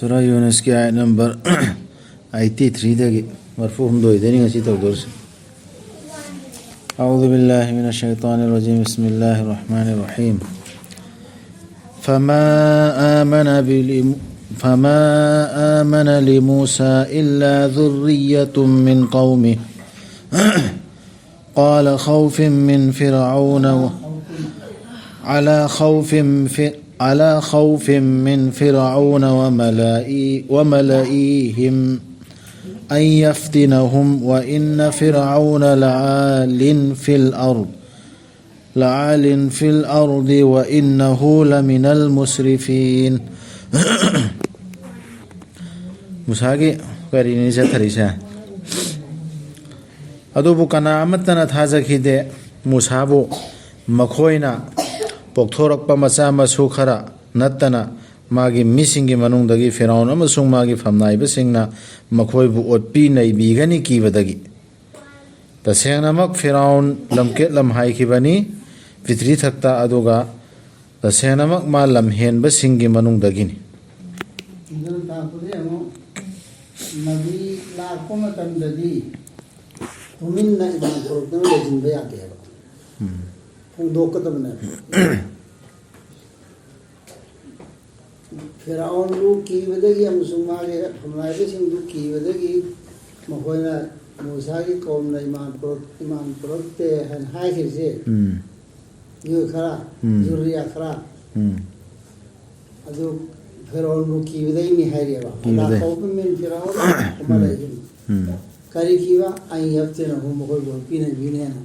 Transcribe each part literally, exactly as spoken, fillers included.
ꯁꯨꯔꯥ ꯌꯨꯅꯁꯀꯤ ꯑꯥꯌꯠ number eighty ꯊ꯭ꯔꯤꯗꯒꯤ ꯃꯔꯐꯨ ꯍꯨꯝꯗꯣꯏꯗꯅꯤ ꯉꯁꯤ ꯇꯧꯗꯣꯔꯤꯁꯦ. أعوذ بالله من الشيطان الرجيم. بسم الله الرحمن الرحيم. فما آمن بلم-، فما آمن لموسى إلا ذرية من قومه. قال خوف من فرعون و-، على خوف في، على خوف من فرعون وملئ-، وملئهم أن يفتنهم وإن فرعون لعال في الأرض، لعال في الأرض وإنه لمن المسرفين. ꯃꯨꯁꯥꯒꯤ ꯀꯔꯤꯅꯤ ꯆꯠꯊꯔꯤꯁꯦ? ꯑꯗꯨꯕꯨ ꯀꯅꯥ ꯑꯃꯠꯇꯅ ꯊꯥꯖꯈꯤꯗꯦ ꯃꯨꯁꯥꯕꯨ, ꯃꯈꯣꯏꯅ ꯄꯣꯛꯊꯣꯔꯛꯄ ꯃꯆꯥ ꯃꯁꯨ ꯈꯔ ꯅꯠꯇꯅ ꯃꯥꯒꯤ ꯃꯤꯁꯤꯡꯒꯤ ꯃꯅꯨꯡꯗꯒꯤ ꯐꯤꯔꯥꯎꯟ ꯑꯃꯁꯨꯡ ꯃꯥꯒꯤ ꯐꯝꯅꯥꯏꯕꯁꯤꯡꯅ ꯃꯈꯣꯏꯕꯨ ꯑꯣꯠꯄꯤ ꯅꯩꯕꯤꯒꯅꯤ ꯀꯤꯕꯗꯒꯤ. ꯇꯁꯦꯡꯅꯃꯛ ꯐꯤꯔꯥꯎꯟ ꯂꯝꯀꯦꯠ ꯂꯝ ꯍꯥꯏꯈꯤꯕꯅꯤ ꯄ꯭ꯔꯤꯊꯤꯕꯤꯊꯛꯇ, ꯑꯗꯨꯒ ꯇꯁꯦꯡꯅꯃꯛ ꯃꯥ ꯂꯝꯍꯦꯟꯕꯁꯤꯡꯒꯤ ꯃꯅꯨꯡꯗꯒꯤꯅꯤ. ꯁꯤꯗ ꯇꯥꯛꯄꯗꯤ ꯑꯃꯨꯛ ꯅꯕꯤ ꯂꯥꯛꯄ ꯃꯇꯝꯗꯗꯤ ꯇꯨꯃꯤꯟꯅ ꯏꯃꯥꯟ ꯄꯨꯔꯛꯇꯨꯅ ꯂꯩꯁꯤꯟꯕ ꯌꯥꯗꯦꯕ, ꯎꯝ. ꯐꯣꯡꯗꯣꯛꯀꯗꯕꯅꯦꯕ. ꯐꯤꯔꯥꯎꯟꯕꯨ ꯀꯤꯕꯗꯒꯤ ꯑꯃꯁꯨꯡ ꯃꯥꯒꯤ ꯐꯝꯅꯥꯏꯕꯁꯤꯡꯗꯨ ꯀꯤꯕꯗꯒꯤ ꯃꯈꯣꯏꯅ ꯃꯨꯁꯥꯒꯤ ꯀꯧꯝꯅ ꯏꯃꯥꯟ ꯄꯨꯔꯛ-, ꯏꯃꯥꯟ ꯄꯨꯔꯛꯇꯦ ꯍꯥꯏꯅ ꯍꯥꯏꯈꯤꯕꯁꯦ, ꯎꯝ. ꯃꯤꯑꯣꯏ ꯈꯔ, ꯎꯝ. ꯖꯨꯔꯤꯌꯥ ꯈꯔ, ꯎꯝ. ꯑꯗꯨ ꯐꯤꯔꯥꯎꯟꯕꯨ ꯀꯤꯕꯗꯒꯤꯅꯤ ꯍꯥꯏꯔꯤꯑꯕ. ꯀꯤꯕꯗꯩ. لا خوف من فرعون ꯎꯝ. وملئهم. ꯎꯝ. ꯀꯔꯤ ꯀꯤꯕ? أن يفتنهم, ꯃꯈꯣꯏꯕꯨ ꯄꯤꯅꯕꯤꯅꯦꯅ.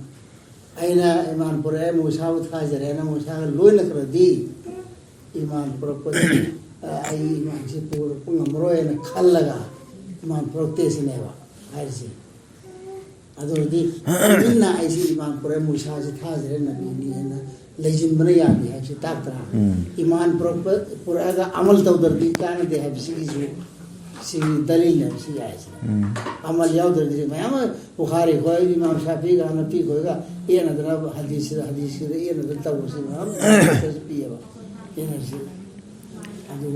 ꯑꯩꯅ ꯏꯃꯥꯟ ꯄꯨꯔꯛꯑꯦ, ꯃꯨꯁꯥꯕꯨ ꯊꯥꯖꯔꯦꯅ ꯃꯨꯁꯥꯒ ꯂꯣꯏꯅꯈ꯭ꯔꯗꯤ ꯏꯃꯥꯟ ꯄꯨꯔꯛꯄꯗ, ꯑ, ꯑꯩ ꯏꯃꯥꯟꯁꯤ ꯄꯨꯔꯛꯄ ꯉꯝꯃꯔꯣꯏꯅ ꯈꯜꯂꯒ ꯏꯃꯥꯟ ꯄꯨꯔꯛꯇꯦ ꯁꯤꯅꯦꯕ ꯍꯥꯏꯔꯤꯁꯦ. ꯑꯗꯨ ꯑꯣꯏꯔꯗꯤ ꯇꯨꯃꯤꯟꯅ ꯑꯩꯁꯤ ꯏꯃꯥꯟ ꯄꯨꯔꯛꯑꯦ, ꯃꯨꯁꯥꯁꯤ ꯊꯥꯖꯔꯦ, ꯅꯕꯤꯅꯤ ꯍꯥꯏꯅ ꯂꯩꯁꯤꯟꯕꯅ ꯌꯥꯗꯦ ꯍꯥꯏꯕꯁꯤ ꯇꯥꯛꯇ꯭ꯔꯥ? ꯎꯝ. ꯏꯃꯥꯟ ꯄꯨꯔꯛꯄ, ꯄꯨꯔꯛꯑꯒ ꯑꯃꯜ ꯇꯧꯗ꯭ꯔꯗꯤ ꯀꯥꯟꯅꯗꯦ ꯍꯥꯏꯕꯁꯤꯒꯤꯁꯨ ꯁꯤꯒꯤ ꯗꯂꯤꯜꯅꯦꯕ ꯁꯤ ꯌꯥꯏꯁꯦ. ꯎꯝ. ꯑꯃꯜ ꯌꯥꯎꯗ꯭ꯔꯗꯤ ꯃꯌꯥꯝ ꯑꯃ ꯕꯨꯈꯥꯔꯤ ꯈꯣꯏ, ꯏꯃꯥꯝ ꯁꯥꯐꯤꯒ ꯍꯅꯐꯤ ꯈꯣꯏꯒ ꯌꯦꯠꯅꯗꯅ ꯍꯗꯤꯁꯁꯤꯗ, ꯍꯗꯤꯁꯁꯤꯗ ꯌꯦꯠꯅꯗꯅ ꯇꯧꯕꯁꯤ ꯃꯌꯥꯝ ꯑꯃꯁꯨ ꯄꯤꯌꯦꯕ, ꯌꯦꯠꯅꯔꯤꯁꯤ. ꯑꯗꯨ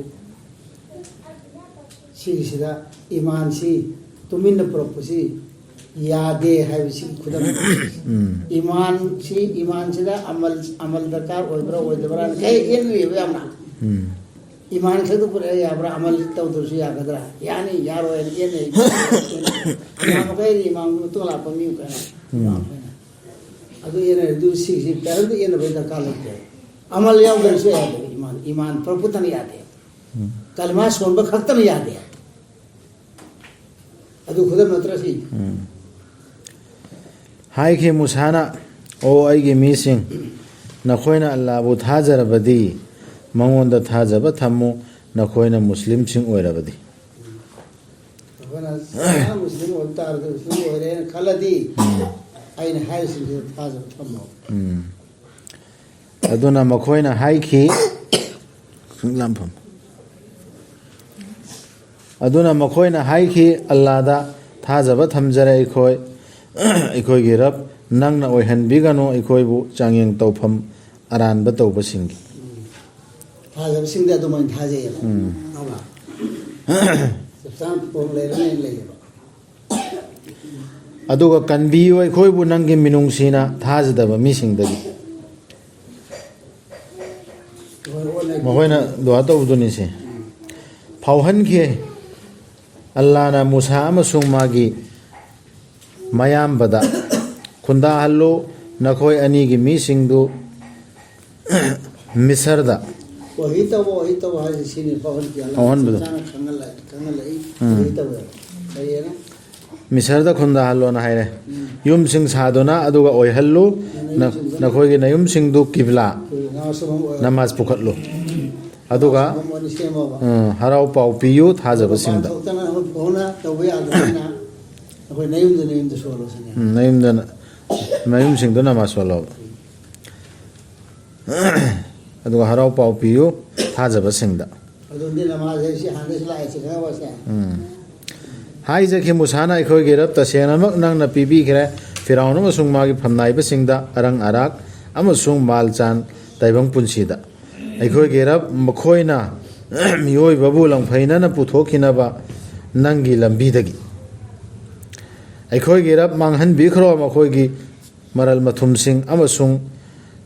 ꯁꯤꯒꯤꯁꯤꯗ ꯏꯃꯥꯟꯁꯤ ꯇꯨꯃꯤꯟꯅ ꯄꯨꯔꯛꯄꯁꯤ ꯌꯥꯗꯦ ꯍꯥꯏꯕꯁꯤ ꯈꯨꯗꯝ꯫ ꯎꯝ꯫ ꯏꯃꯥꯟꯁꯤ, ꯏꯃꯥꯟꯁꯤꯗ ꯑꯃꯜ, ꯑꯃꯜ ꯗꯔꯀꯥꯔ ꯑꯣꯏꯕ꯭ꯔꯥ ꯑꯣꯏꯗꯕ꯭ꯔꯥꯅ ꯀꯩ ꯈꯦꯠꯅꯔꯤꯕ ꯌꯥꯝꯅ꯫ ꯎꯝ꯫ ꯏꯃꯥꯟ ꯈꯛꯇ ꯄꯨꯔꯛꯑꯦ ꯌꯥꯕ꯭ꯔꯥ? ꯑꯃꯜ ꯇꯧꯗ꯭ꯔꯁꯨ ꯌꯥꯒꯗ꯭ꯔꯥ? ꯌꯥꯅꯤ, ꯌꯥꯔꯣꯏ ꯍꯥꯏꯅ ꯈꯦꯠꯅꯩ꯫ ꯏꯃꯥꯟ ꯃꯈꯩꯗꯤ ꯏꯃꯥꯟꯒꯤ ꯃꯇꯨꯡ ꯂꯥꯛꯄ ꯃꯤ ꯀꯩꯅꯣ꯫ ꯎꯝ꯫ ꯏꯃꯥꯟ ꯃꯈꯩꯅ꯫ ꯑꯗꯨ ꯌꯦꯟꯅꯔꯦ, ꯑꯗꯨ ꯁꯤꯒꯤꯁꯤ ꯀꯔꯤꯝꯇ ꯌꯦꯟꯅꯕꯒꯤ ꯗꯔꯀꯥꯔ ꯂꯩꯇꯦ꯫ ꯑꯃꯜ ꯌꯥꯎꯗ꯭ꯔꯁꯨ ꯌꯥꯗꯦ, ꯏꯃꯥꯟ, ꯏꯃꯥꯟ ꯄ꯭ꯔꯚꯨꯇꯅ ꯌꯥꯗꯦ꯫ ꯎꯝ꯫ ꯀꯂꯃꯥ ꯁꯣꯟꯕ ꯈꯛꯇꯅ ꯌꯥꯗꯦ꯫ ꯑꯗꯨ ꯈꯨꯗꯝ ꯅꯠꯇ꯭ꯔ ꯁꯤ? ꯎꯝ꯫ ꯍꯥꯏꯈꯤ ꯃꯨꯁꯥꯅ, "ꯑꯣ ꯑꯩꯒꯤ ꯃꯤꯁꯤꯡ, ꯅꯈꯣꯏꯅ ꯑꯜꯂꯥꯕꯨ ꯊꯥꯖꯔꯕꯗꯤ, ꯃꯉꯣꯟꯗ ꯊꯥꯖꯕ ꯊꯝꯃꯨ, ꯅꯈꯣꯏꯅ ꯃꯨꯁꯂꯤꯝꯁꯤꯡ ꯑꯣꯏꯔꯕꯗꯤ"꯫ ꯑꯩꯈꯣꯏꯅ ꯃꯨꯁꯂꯤꯝ ꯑꯣꯏꯕ ꯇꯥꯔꯗꯤ, ꯃꯨꯁꯂꯤꯝ ꯑꯣꯏꯔꯦꯅ ꯈꯜꯂꯗꯤ, ꯎꯝ꯫ ꯑꯩꯅ ꯍꯥꯏꯔꯤꯁꯤꯡꯁꯤꯗ ꯊꯥꯖꯕ ꯊꯝꯃꯣ꯫ ꯎꯝ꯫ ꯑꯗꯨꯅ ꯃꯈꯣꯏꯅ ꯍꯥꯏꯈꯤ, ꯂꯥꯝꯐꯝ꯫ ꯑꯗꯨꯅ ꯃꯈꯣꯏꯅ ꯍꯥꯏꯈꯤ, "ꯑꯜꯂꯥꯗ ꯊꯥꯖꯕ ꯊꯝꯖꯔꯦ ꯑꯩꯈꯣꯏ, ꯑꯩꯈꯣꯏꯒꯤ ꯔꯕ, ꯅꯪꯅ ꯑꯣꯏꯍꯟꯕꯤꯒꯅꯨ ꯑꯩꯈꯣꯏꯕꯨ ꯆꯥꯡꯌꯦꯡ ꯇꯧꯐꯝ ꯑꯔꯥꯟꯕ ꯇꯧꯕꯁꯤꯡꯒꯤ"꯫ ꯊꯥꯖꯕꯁꯤꯡꯗꯤ ꯑꯗꯨꯃꯥꯏꯅ ꯊꯥꯖꯩꯌꯦꯕ꯫ ꯎꯝ꯫ ꯈꯪꯉꯕ? ꯆꯞ ꯆꯥꯅ ꯄꯣꯝ ꯂꯩꯔꯅꯦꯅ ꯂꯩꯌꯦꯕ꯫ ꯑꯗꯨꯒ ꯀꯟꯕꯤꯌꯨ ꯑꯩꯈꯣꯏꯕꯨ ꯅꯪꯒꯤ ꯃꯤꯅꯨꯡꯁꯤꯅ ꯊꯥꯖꯗꯕ ꯃꯤꯁꯤꯡꯗꯒꯤ꯫ ꯃꯈꯣꯏꯅ ꯗꯨꯋꯥ ꯇꯧꯕꯗꯨꯅꯤ ꯁꯦ꯫ ꯐꯥꯎꯍꯟꯈꯤ꯫ ꯑꯜꯂꯥꯅ ꯃꯨꯁꯥ ꯑꯃꯁꯨꯡ ꯃꯥꯒꯤ ꯃꯌꯥꯝꯕꯗ, "ꯈꯨꯟꯗꯥꯍꯜꯂꯨ, ꯅꯈꯣꯏ ꯑꯅꯤꯒꯤ ꯃꯤꯁꯤꯡꯗꯨ ꯃꯤꯁꯔꯗ"꯫ ꯋꯥꯍꯤ ꯇꯧꯕ, ꯋꯥꯍꯤ ꯇꯧꯕ ꯍꯥꯏꯁꯦ ꯁꯤꯅꯤ, ꯐꯥꯎꯍꯟꯈꯤ꯫ ꯑꯜꯂꯥꯅ ꯐꯥꯎꯍꯟꯕꯗꯣ꯫ ꯆꯞ ꯆꯥꯅ ꯈꯪꯍꯜꯂꯦ, ꯈꯪꯍꯜꯂꯛꯏ꯫ ꯎꯝ꯫ ꯋꯥꯍꯤ ꯇꯧꯋꯦꯕ꯫ ꯀꯔꯤ ꯍꯥꯏꯅ? "ꯃꯤꯁꯔꯗ ꯈꯨꯟꯗꯥꯍꯜꯂꯣꯅ" ꯍꯥꯏꯔꯦ꯫ ꯎꯝ꯫ "ꯌꯨꯝꯁꯤꯡ ꯁꯥꯗꯨꯅ ꯑꯗꯨꯒ ꯑꯣꯏꯍꯜꯂꯨ, ꯅ-, ꯅꯈꯣꯏꯒꯤ ꯅꯌꯨꯝꯁꯤꯡꯗꯨ ꯀꯤꯕ꯭ꯂꯥ, ꯅꯃꯥꯖ ꯄꯨꯈꯠꯂꯨ꯫ ꯑꯗꯨꯒ, ꯎꯝ, ꯍꯔꯥꯎ ꯄꯥꯎ ꯄꯤꯌꯨ ꯊꯥꯖꯕꯁꯤꯡꯗ"꯫ ꯃꯄꯥꯟ ꯊꯣꯛꯇꯅ ꯑꯃ ꯐꯥꯎꯅ ꯇꯧꯕ ꯌꯥꯗꯕꯅꯤꯅ ꯑꯩꯈꯣꯏ ꯅꯌꯨꯝꯗ, ꯅꯌꯨꯝꯗ ꯁꯣꯜꯂꯣ ꯁꯤꯅꯦ꯫ ꯎꯝ, ꯅꯌꯨꯝꯗ, ꯅꯌꯨꯝꯁꯤꯡꯗꯨ ꯅꯃꯥꯖ ꯁꯣꯜꯂꯣ꯫ ꯑꯗꯨꯒ ꯍꯔꯥꯎ ꯄꯥꯎ ꯄꯤꯌꯨ ꯊꯥꯖꯕꯁꯤꯡꯗ꯫ ꯑꯗꯨꯗꯤ ꯅꯃꯥꯖ ꯍꯥꯏꯁꯤ ꯍꯥꯟꯅꯁꯨ ꯂꯥꯛꯑꯦ ꯁꯤ ꯈꯪꯉꯕꯁꯦ? ꯎꯝ꯫ ꯍꯥꯏꯖꯈꯤ ꯃꯨꯁꯥꯅ, "ꯑꯩꯈꯣꯏꯒꯤ ꯔꯕ ꯇꯁꯦꯡꯅꯃꯛ ꯅꯪꯅ ꯄꯤꯕꯤꯈ꯭ꯔꯦ ꯐꯤꯔꯥꯎꯟ ꯑꯃꯁꯨꯡ ꯃꯥꯒꯤ ꯐꯝꯅꯥꯏꯕꯁꯤꯡꯗ ꯑꯔꯪ ꯑꯔꯥꯛ ꯑꯃꯁꯨꯡ ꯃꯥꯜ ꯆꯥꯟ ꯇꯥꯏꯕꯪ ꯄꯨꯟꯁꯤꯗ꯫ ꯑꯩꯈꯣꯏꯒꯤ ꯔꯕ ꯃꯈꯣꯏꯅ ꯃꯤꯑꯣꯏꯕꯕꯨ ꯂꯪꯐꯩꯅꯅ ꯄꯨꯊꯣꯛꯈꯤꯅꯕ ꯅꯪꯒꯤ ꯂꯝꯕꯤꯗꯒꯤ꯫ ꯑꯩꯈꯣꯏꯒꯤ ꯔꯕ ꯃꯥꯡꯍꯟꯕꯤꯈ꯭ꯔꯣ ꯃꯈꯣꯏꯒꯤ ꯃꯔꯜ ꯃꯊꯨꯝꯁꯤꯡ ꯑꯃꯁꯨꯡ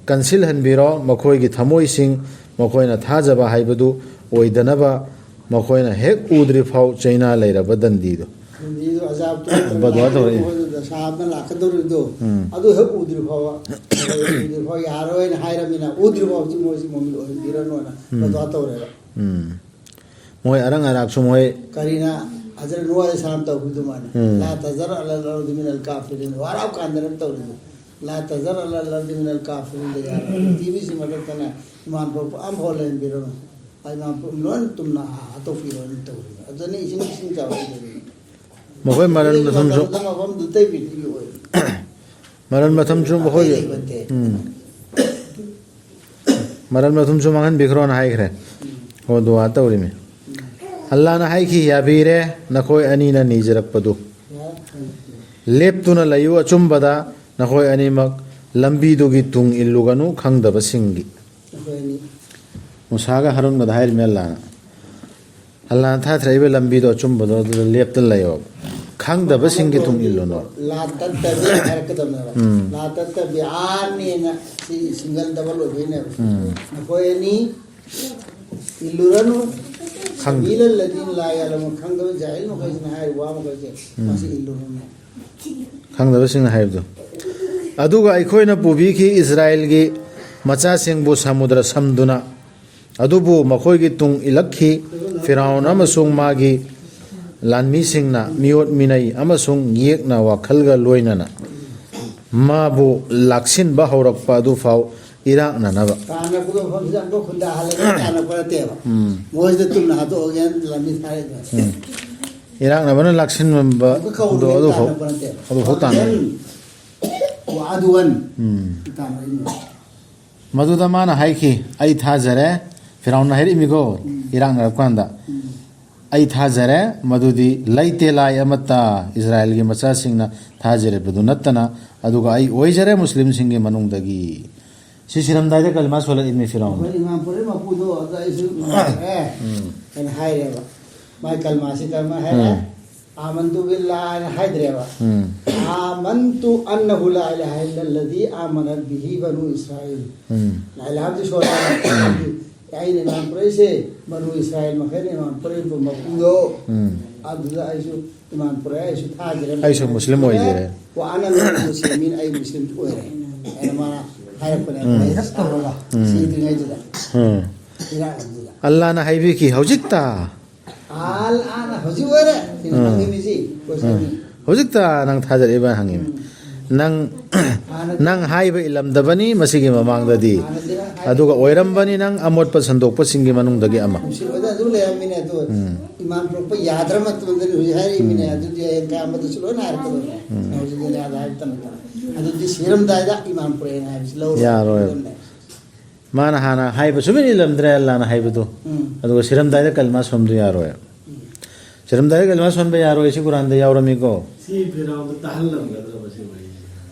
ꯀꯟꯁꯤꯜꯍꯟꯕꯤꯔꯣ ꯃꯈꯣꯏꯒꯤ ꯊꯃꯣꯏꯁꯤꯡ, ꯃꯈꯣꯏꯅ ꯊꯥꯖꯕ ꯍꯥꯏꯕꯗꯨ ꯑꯣꯏꯗꯅꯕ, ꯃꯈꯣꯏꯅ ꯍꯦꯛ ꯎꯗ꯭ꯔꯤꯐꯥꯎ ꯆꯩꯅꯥ ꯂꯩꯔꯕ ꯗꯟꯗꯤꯗꯨ꯫ ꯗꯟꯗꯤꯗꯨ ꯑꯖꯥꯕꯇꯣ ꯕꯗꯋꯥ ꯇꯧꯔꯛꯏ꯫ ꯃꯈꯣꯏꯗ ꯗꯁꯥ ꯑꯃ ꯂꯥꯛꯀꯗꯧꯔꯤꯕꯗꯣ, ꯎꯝ꯫ ꯑꯗꯨ ꯍꯦꯛ ꯎꯗ꯭ꯔꯤ ꯐꯥꯎꯕ, ꯎꯗ꯭ꯔꯤ ꯐꯥꯎ ꯌꯥꯔꯣꯏꯅ ꯍꯥꯏꯔꯃꯤꯅ, ꯎꯗ꯭ꯔꯤ ꯐꯥꯎꯕꯗꯤ ꯃꯣꯏꯁꯤ ꯃꯣꯃꯤꯟ ꯑꯣꯏꯍꯟꯕꯤꯔꯅꯨꯅ ꯎꯝ꯫ ꯕꯗꯋꯥ ꯇꯧꯔꯦꯕ꯫ ꯎꯝ꯫ ꯃꯣꯏ ꯑꯔꯪ ꯑꯔꯥꯛꯁꯨ ꯃꯣꯏ ꯀꯔꯤꯅ ꯍꯖꯔꯠ ꯅꯨꯍ ꯑꯂꯩꯍꯤ ꯁꯂꯥꯝ ꯇꯧꯈꯤꯕ ꯑꯗꯨꯃꯥꯏꯅ꯫ ꯎꯝ꯫ ꯂꯥ ꯇꯖꯔ ꯑꯂꯜ ꯑꯔꯗꯤ ꯃꯤꯅꯜ ꯀꯥꯐꯤꯔꯤꯟ꯫ ꯋꯥꯔꯥꯎ ꯀꯥꯟꯗꯅ ꯇꯧꯔꯤꯗꯣ꯫ ꯂꯥ ꯇꯖꯔ ꯑꯂꯜ ꯑꯔꯗꯤ ꯃꯤꯅꯜ ꯀꯥꯐꯤꯔꯤꯟ ꯗꯌꯥꯔ꯫ ꯄ꯭ꯔꯤꯊꯤꯕꯤꯁꯤ ꯃꯊꯛꯇꯅ ꯏꯃꯥꯟ ꯄꯣꯛꯄ ꯑꯃꯐꯥꯎ ꯂꯩꯍꯟꯕꯤꯔꯅꯨ꯫ ꯏꯃꯥꯟ ꯄꯣꯛꯄ ꯂꯣꯏꯅ ꯇꯨꯝꯅ ꯍꯥꯠꯇꯣꯛꯄꯤꯔꯣꯅ ꯇꯧꯔꯤꯗꯣ꯫ ꯑꯗꯨꯅ ꯏꯁꯤꯡ ꯏꯁꯤꯡ ꯆꯥꯎꯔꯛꯏꯗꯨꯅꯤ꯫ ꯃꯈꯣꯏ ꯃꯔꯟ ꯑꯗꯨꯒꯤ ꯃꯊꯨꯝꯁꯨ ꯃꯇꯝꯗ ꯃꯐꯝꯗꯨ ꯇꯩꯕꯤꯗ꯭ꯔꯤꯕ ꯑꯣꯏ꯫ ꯃꯔꯟ ꯃꯊꯨꯝꯁꯨ ꯃꯈꯣꯏꯒꯤ ꯑꯇꯩ ꯂꯩꯕ ꯅꯠꯇꯦ꯫ ꯎꯝ꯫ ꯃꯔꯟ ꯃꯊꯨꯝꯁꯨ ꯃꯥꯡꯍꯟꯕꯤꯈ꯭ꯔꯣꯅ ꯍꯥꯏꯈ꯭ꯔꯦ꯫ ꯑꯣ, ꯗꯨꯋꯥ ꯇꯧꯔꯤꯃꯤ꯫ ꯑꯜꯂꯥꯅ ꯍꯥꯏꯈꯤ, "ꯌꯥꯕꯤꯔꯦ, ꯅꯈꯣꯏ ꯑꯅꯤꯅ ꯅꯤꯖꯔꯛꯄꯗꯨ꯫ ꯂꯦꯞꯇꯨꯅ ꯂꯩꯌꯨ ꯑꯆꯨꯝꯕꯗ, ꯅꯈꯣꯏ ꯑꯅꯤꯃꯛ ꯂꯝꯕꯤꯗꯨꯒꯤ ꯇꯨꯡ ꯏꯜꯂꯨꯒꯅꯨ ꯈꯪꯗꯕꯁꯤꯡꯒꯤ"꯫ ꯑꯩꯈꯣꯏ ꯑꯅꯤ꯫ ꯃꯨꯁꯥꯒ ꯍꯥꯔꯨꯟꯒꯗ ꯍꯥꯏꯔꯤꯃꯤ ꯑꯜꯂꯥꯅ꯫ ꯑꯜꯂꯥꯅ ꯊꯥꯊꯔꯛꯏꯕ ꯂꯝꯕꯤꯗꯣ ꯑꯆꯨꯝꯕꯗꯣ ꯑꯗꯨꯗ ꯂꯦꯞꯇꯅ ꯂꯩꯌꯣꯕ꯫ ꯈꯪꯗꯕꯁꯤꯡꯒꯤ ꯇꯨꯡ ꯏꯜꯂꯨꯅꯨ꯫ ꯂꯥ ꯇꯠꯇꯕꯤ ꯍꯥꯏꯔꯛꯀꯗꯕꯅꯦꯕ꯫ ꯎꯝ꯫ ꯂꯥ ꯇꯠꯇꯕꯤ ꯑꯥꯅꯦꯅ ꯁꯤ ꯁꯤꯡꯒꯜ ꯗꯕꯜ ꯑꯣꯏꯗꯣꯏꯅꯦꯕ꯫ ꯎꯝ꯫ ꯅꯈꯣꯏ ꯑꯅꯤ ꯏꯜꯂꯨꯔꯅꯨ꯫ ꯈꯪꯗꯦ꯫ ꯁꯕꯤꯂ ꯂꯗꯤꯟ ꯂꯥ ꯌꯥꯂꯃꯨꯟ꯫ ꯈꯪꯗꯕ ꯖꯥꯍꯤꯜ ꯃꯈꯩꯁꯤꯅ ꯍꯥꯏꯔꯤꯕ ꯋꯥ ꯃꯈꯩꯁꯦ ꯎꯝ꯫ ꯃꯁꯤ ꯏꯜꯂꯨꯔꯅꯨ꯫ ꯈꯪꯗꯕꯁꯤꯡꯅ ꯍꯥꯏꯕꯗꯣ꯫ ꯑꯗꯨꯒ ꯑꯩꯈꯣꯏꯅ ꯄꯨꯕꯤꯈꯤ ꯏꯁꯔꯥꯌꯦꯜꯒꯤ ꯃꯆꯥꯁꯤꯡꯕꯨ ꯁꯃꯨꯗ꯭ꯔ ꯁꯝꯗꯨꯅ꯫ ꯑꯗꯨꯕꯨ ꯃꯈꯣꯏꯒꯤ ꯇꯨꯡ ꯏꯜꯂꯛꯈꯤ꯫ ꯐꯤꯔꯥꯎꯟ ꯑꯃꯁꯨꯡ ꯃꯥꯒꯤ ꯂꯥꯟꯃꯤꯁꯤꯡꯅ ꯃꯤꯑꯣꯠ ꯃꯤꯅꯩ ꯑꯃꯁꯨꯡ ꯌꯦꯛꯅ ꯋꯥꯈꯜꯒ ꯂꯣꯏꯅꯅ ꯃꯥꯕꯨ ꯂꯥꯛꯁꯤꯟꯕ ꯍꯧꯔꯛꯄ ꯑꯗꯨꯐꯥꯎ ꯏꯔꯥꯛꯅꯅꯕ꯫ ꯇꯥꯟꯅꯕꯗꯣ ꯃꯐꯝꯁꯤꯗ ꯑꯃꯨꯛꯀ ꯈꯨꯟꯗꯥꯍꯜꯂꯒ ꯇꯥꯟꯅꯕ ꯅꯠꯇꯦꯕ꯫ ꯎꯝ꯫ ꯃꯣꯏꯁꯤꯗ ꯇꯨꯝꯅ ꯍꯥꯠꯇꯣꯛꯑꯒꯦꯅ ꯂꯝꯕꯤ ꯊꯥꯔꯛꯏꯕ꯫ ꯎꯝ꯫ ꯏꯔꯥꯛꯅꯕꯅ ꯂꯥꯛꯁꯤꯟꯕꯗꯣ ꯑꯃꯨꯛꯀ ꯀꯧꯕꯅꯦ ꯑꯗꯨꯐꯥꯎ, ꯇꯥꯟꯅꯕ ꯅꯠꯇꯦꯕ꯫ ꯑꯗꯨꯐꯥꯎ ꯇꯥꯟꯅꯕ꯫ ꯋꯥꯗꯨꯋꯟ꯫ ꯎꯝ꯫ ꯇꯥꯟꯅꯔꯛꯏꯅꯦ꯫ ꯃꯗꯨꯗ ꯃꯥꯅ ꯍꯥꯏꯈꯤ, "ꯑꯩ ꯊꯥꯖꯔꯦ"꯫ ꯐꯤꯔꯥꯎꯟꯅ ꯍꯥꯏꯔꯛꯏꯃꯤꯀꯣ, ꯎꯝ꯫ ꯏꯔꯥꯛꯅꯔꯛꯄ ꯀꯥꯟꯗ꯫ ꯎꯝ꯫ "ꯑꯩ ꯊꯥꯖꯔꯦ, ꯃꯗꯨꯗꯤ ꯂꯩꯇꯦ ꯂꯥꯏ ꯑꯃꯠꯇ ꯏꯁꯔꯥꯌꯦꯜꯒꯤ ꯃꯆꯥꯁꯤꯡꯅ ꯊꯥꯖꯔꯤꯕꯗꯨ ꯅꯠꯇꯅ, ꯑꯗꯨꯒ ꯑꯩ ꯑꯣꯏꯖꯔꯦ ꯃꯨꯁꯂꯤꯝꯁꯤꯡꯒꯤ ꯃꯅꯨꯡꯗꯒꯤ"꯫ ꯁꯤ ꯁꯤꯔꯝꯗꯥꯏꯗ ꯀꯂꯃꯥ ꯁꯣꯜꯂꯛꯏꯅꯤ ꯐꯤꯔꯥꯎꯟ꯫ ꯑꯩꯈꯣꯏ ꯏꯃꯥꯝ ꯄꯣꯔꯩ ꯃꯄꯨꯗꯣ ꯑꯗ ꯑꯩꯁꯨ ꯏꯃꯥꯝ ꯄꯣꯔꯩ ꯍꯥꯏꯅ ꯍꯥꯏꯔꯦꯕ꯫ ꯃꯥꯏ ꯀꯂꯃꯥꯁꯤ ꯀꯔꯝꯍꯥꯏꯅ ꯍꯥꯏꯔꯦ? ꯎꯝ꯫ "ꯑꯥꯃꯟꯇꯨ ꯕꯤꯜꯂꯥ" ꯍꯥꯏꯅ ꯍꯥꯏꯗ꯭ꯔꯦꯕ꯫ ꯎꯝ꯫ "ꯑꯥꯃꯟꯇꯨ ꯑꯟꯅꯍꯨ ꯂꯥ ꯏꯂꯥꯍ ꯏꯜꯂꯜꯂꯗꯤ ꯑꯥꯃꯅꯠ ꯕꯤꯍꯤ ꯕꯅꯨ ꯏꯁꯔꯥꯏꯜ"꯫ ꯎꯝ꯫ ꯂꯥ ꯏꯂꯥꯍꯗꯤ ꯁꯣꯜꯂꯦ꯫ ꯑꯩꯅ ꯏꯃꯥꯝ ꯄꯣꯔꯩꯁꯦ ꯕꯅꯨ ꯏꯁꯔꯥꯏꯜ ꯃꯈꯩꯅ ꯏꯃꯥꯝ ꯄꯣꯔꯩꯕꯨ ꯃꯄꯨꯗꯣ꯫ ꯎꯝ꯫ ꯑꯗꯨꯗ ꯑꯩꯁꯨ ꯏꯃꯥꯝ ꯄꯣꯔꯩ ꯑꯩꯁꯨ ꯊꯥꯖꯔꯦ꯫ ꯑꯩꯁꯨ ꯃꯨꯁꯂꯤꯝ ꯑꯣꯏꯖꯔꯦ꯫ "ꯋꯥ ꯑꯅ ꯃꯤꯅꯜ ꯃꯨꯁꯂꯤꯃꯤꯟ", ꯑꯩ ꯃꯨꯁꯂꯤꯝ ꯑꯣꯏꯔꯦ꯫ ꯑꯩꯅ ꯃꯥꯅ ꯍꯥꯏꯔꯛꯄꯅꯦ꯫ ꯎꯝ꯫ ꯍꯤꯖꯔꯠ ꯇꯧꯔꯒ꯫ ꯎꯝ꯫ ꯁꯤꯗ꯭ꯔꯤꯉꯩꯗꯨꯗ꯫ ꯎꯝ꯫ ꯏꯔꯥꯛ ꯑꯗꯨꯗ꯫ ꯑꯜꯂꯥꯅ ꯍꯥꯏꯕꯤꯈꯤ, "ꯍꯧꯖꯤꯛꯇ, ꯑꯜ ꯑꯥꯅ ꯍꯧꯖꯤꯛ ꯑꯣꯏꯔꯦ꯫ ꯁꯤꯅ ꯎꯝ꯫ ꯍꯪꯉꯤꯃꯤꯁꯤ꯫ ꯀꯣꯏꯁꯟꯅꯤ꯫ ꯍꯧꯖꯤꯛꯇ ꯅꯪ ꯊꯥꯖꯔꯛꯏꯕ?" ꯍꯪꯉꯤꯃꯤ꯫ ꯅꯪ, ꯍꯥꯟꯅ ꯅꯪ ꯍꯥꯏꯕ ꯏꯜꯂꯝꯗꯕꯅꯤ ꯃꯁꯤꯒꯤ ꯃꯃꯥꯡꯗꯗꯤ, ꯑꯗꯨꯒ ꯑꯣꯏꯔꯝꯕꯅꯤ ꯅꯪ ꯑꯃꯣꯠꯄ ꯁꯟꯗꯣꯛꯄꯁꯤꯡꯒꯤ ꯃꯅꯨꯡꯗꯒꯤ ꯑꯃ꯫ ꯅꯨꯡꯁꯤꯠ ꯑꯣꯏꯗ ꯑꯗꯨꯝ ꯂꯩꯔꯝꯃꯤꯅꯦ꯫ ꯑꯗꯣ ꯎꯝ꯫ ꯏꯃꯥꯝ ꯄꯣꯔꯛꯄ ꯌꯥꯗ꯭ꯔ ꯃꯇꯝꯗ ꯍꯧꯖꯤꯛ ꯍꯥꯏꯔꯛꯏꯃꯤꯅꯦ꯫ ꯎꯝ꯫ ꯑꯗꯨꯗꯤ ꯍꯌꯦꯡ ꯀꯌꯥꯃꯗꯁꯨ ꯂꯣꯏꯅ ꯍꯥꯏꯔꯛꯀꯗꯧꯅꯦ꯫ ꯎꯝ꯫ ꯍꯧꯖꯤꯛꯇꯤ ꯌꯥꯗ ꯍꯥꯏꯕ ꯇꯝꯃꯛꯇꯅ꯫ ꯑꯗꯨꯗꯤ ꯁꯤꯔꯝꯗꯥꯏꯗ ꯏꯃꯥꯝ ꯄꯣꯔꯛꯑꯦꯅ ꯍꯥꯏꯕꯁꯤ ꯂꯧꯔꯣ꯫ ꯌꯥꯔꯣꯏ꯫ ꯑꯗꯨꯝꯅꯦ꯫ ꯃꯥꯅ ꯍꯥꯟꯅ ꯍꯥꯏꯕ ꯁꯨꯃꯤꯟ ꯏꯜꯂꯝꯗ꯭ꯔꯦ ꯑꯜꯂꯥꯅ ꯍꯥꯏꯕꯗꯣ꯫ ꯎꯝ꯫ ꯑꯗꯨꯒ ꯁꯤꯔꯝꯗꯥꯏꯗ ꯀꯂꯃꯥ ꯁꯣꯟꯕꯗꯨ ꯌꯥꯔꯣꯏ꯫ ꯁꯤꯔꯝꯗꯥꯏꯗ ꯀꯂꯃꯥ ꯁꯣꯟꯕ ꯌꯥꯔꯣꯏ, ꯁꯤ ꯀꯨꯔꯥꯟꯗ ꯌꯥꯎꯔꯝꯃꯤꯀꯣ꯫ ꯁꯤ ꯐꯤꯔꯥꯎꯟꯗ ꯇꯥꯍꯜꯂꯝꯒꯗ꯭ꯔꯕ ꯁꯤ ꯋꯥꯔꯤꯁꯦ?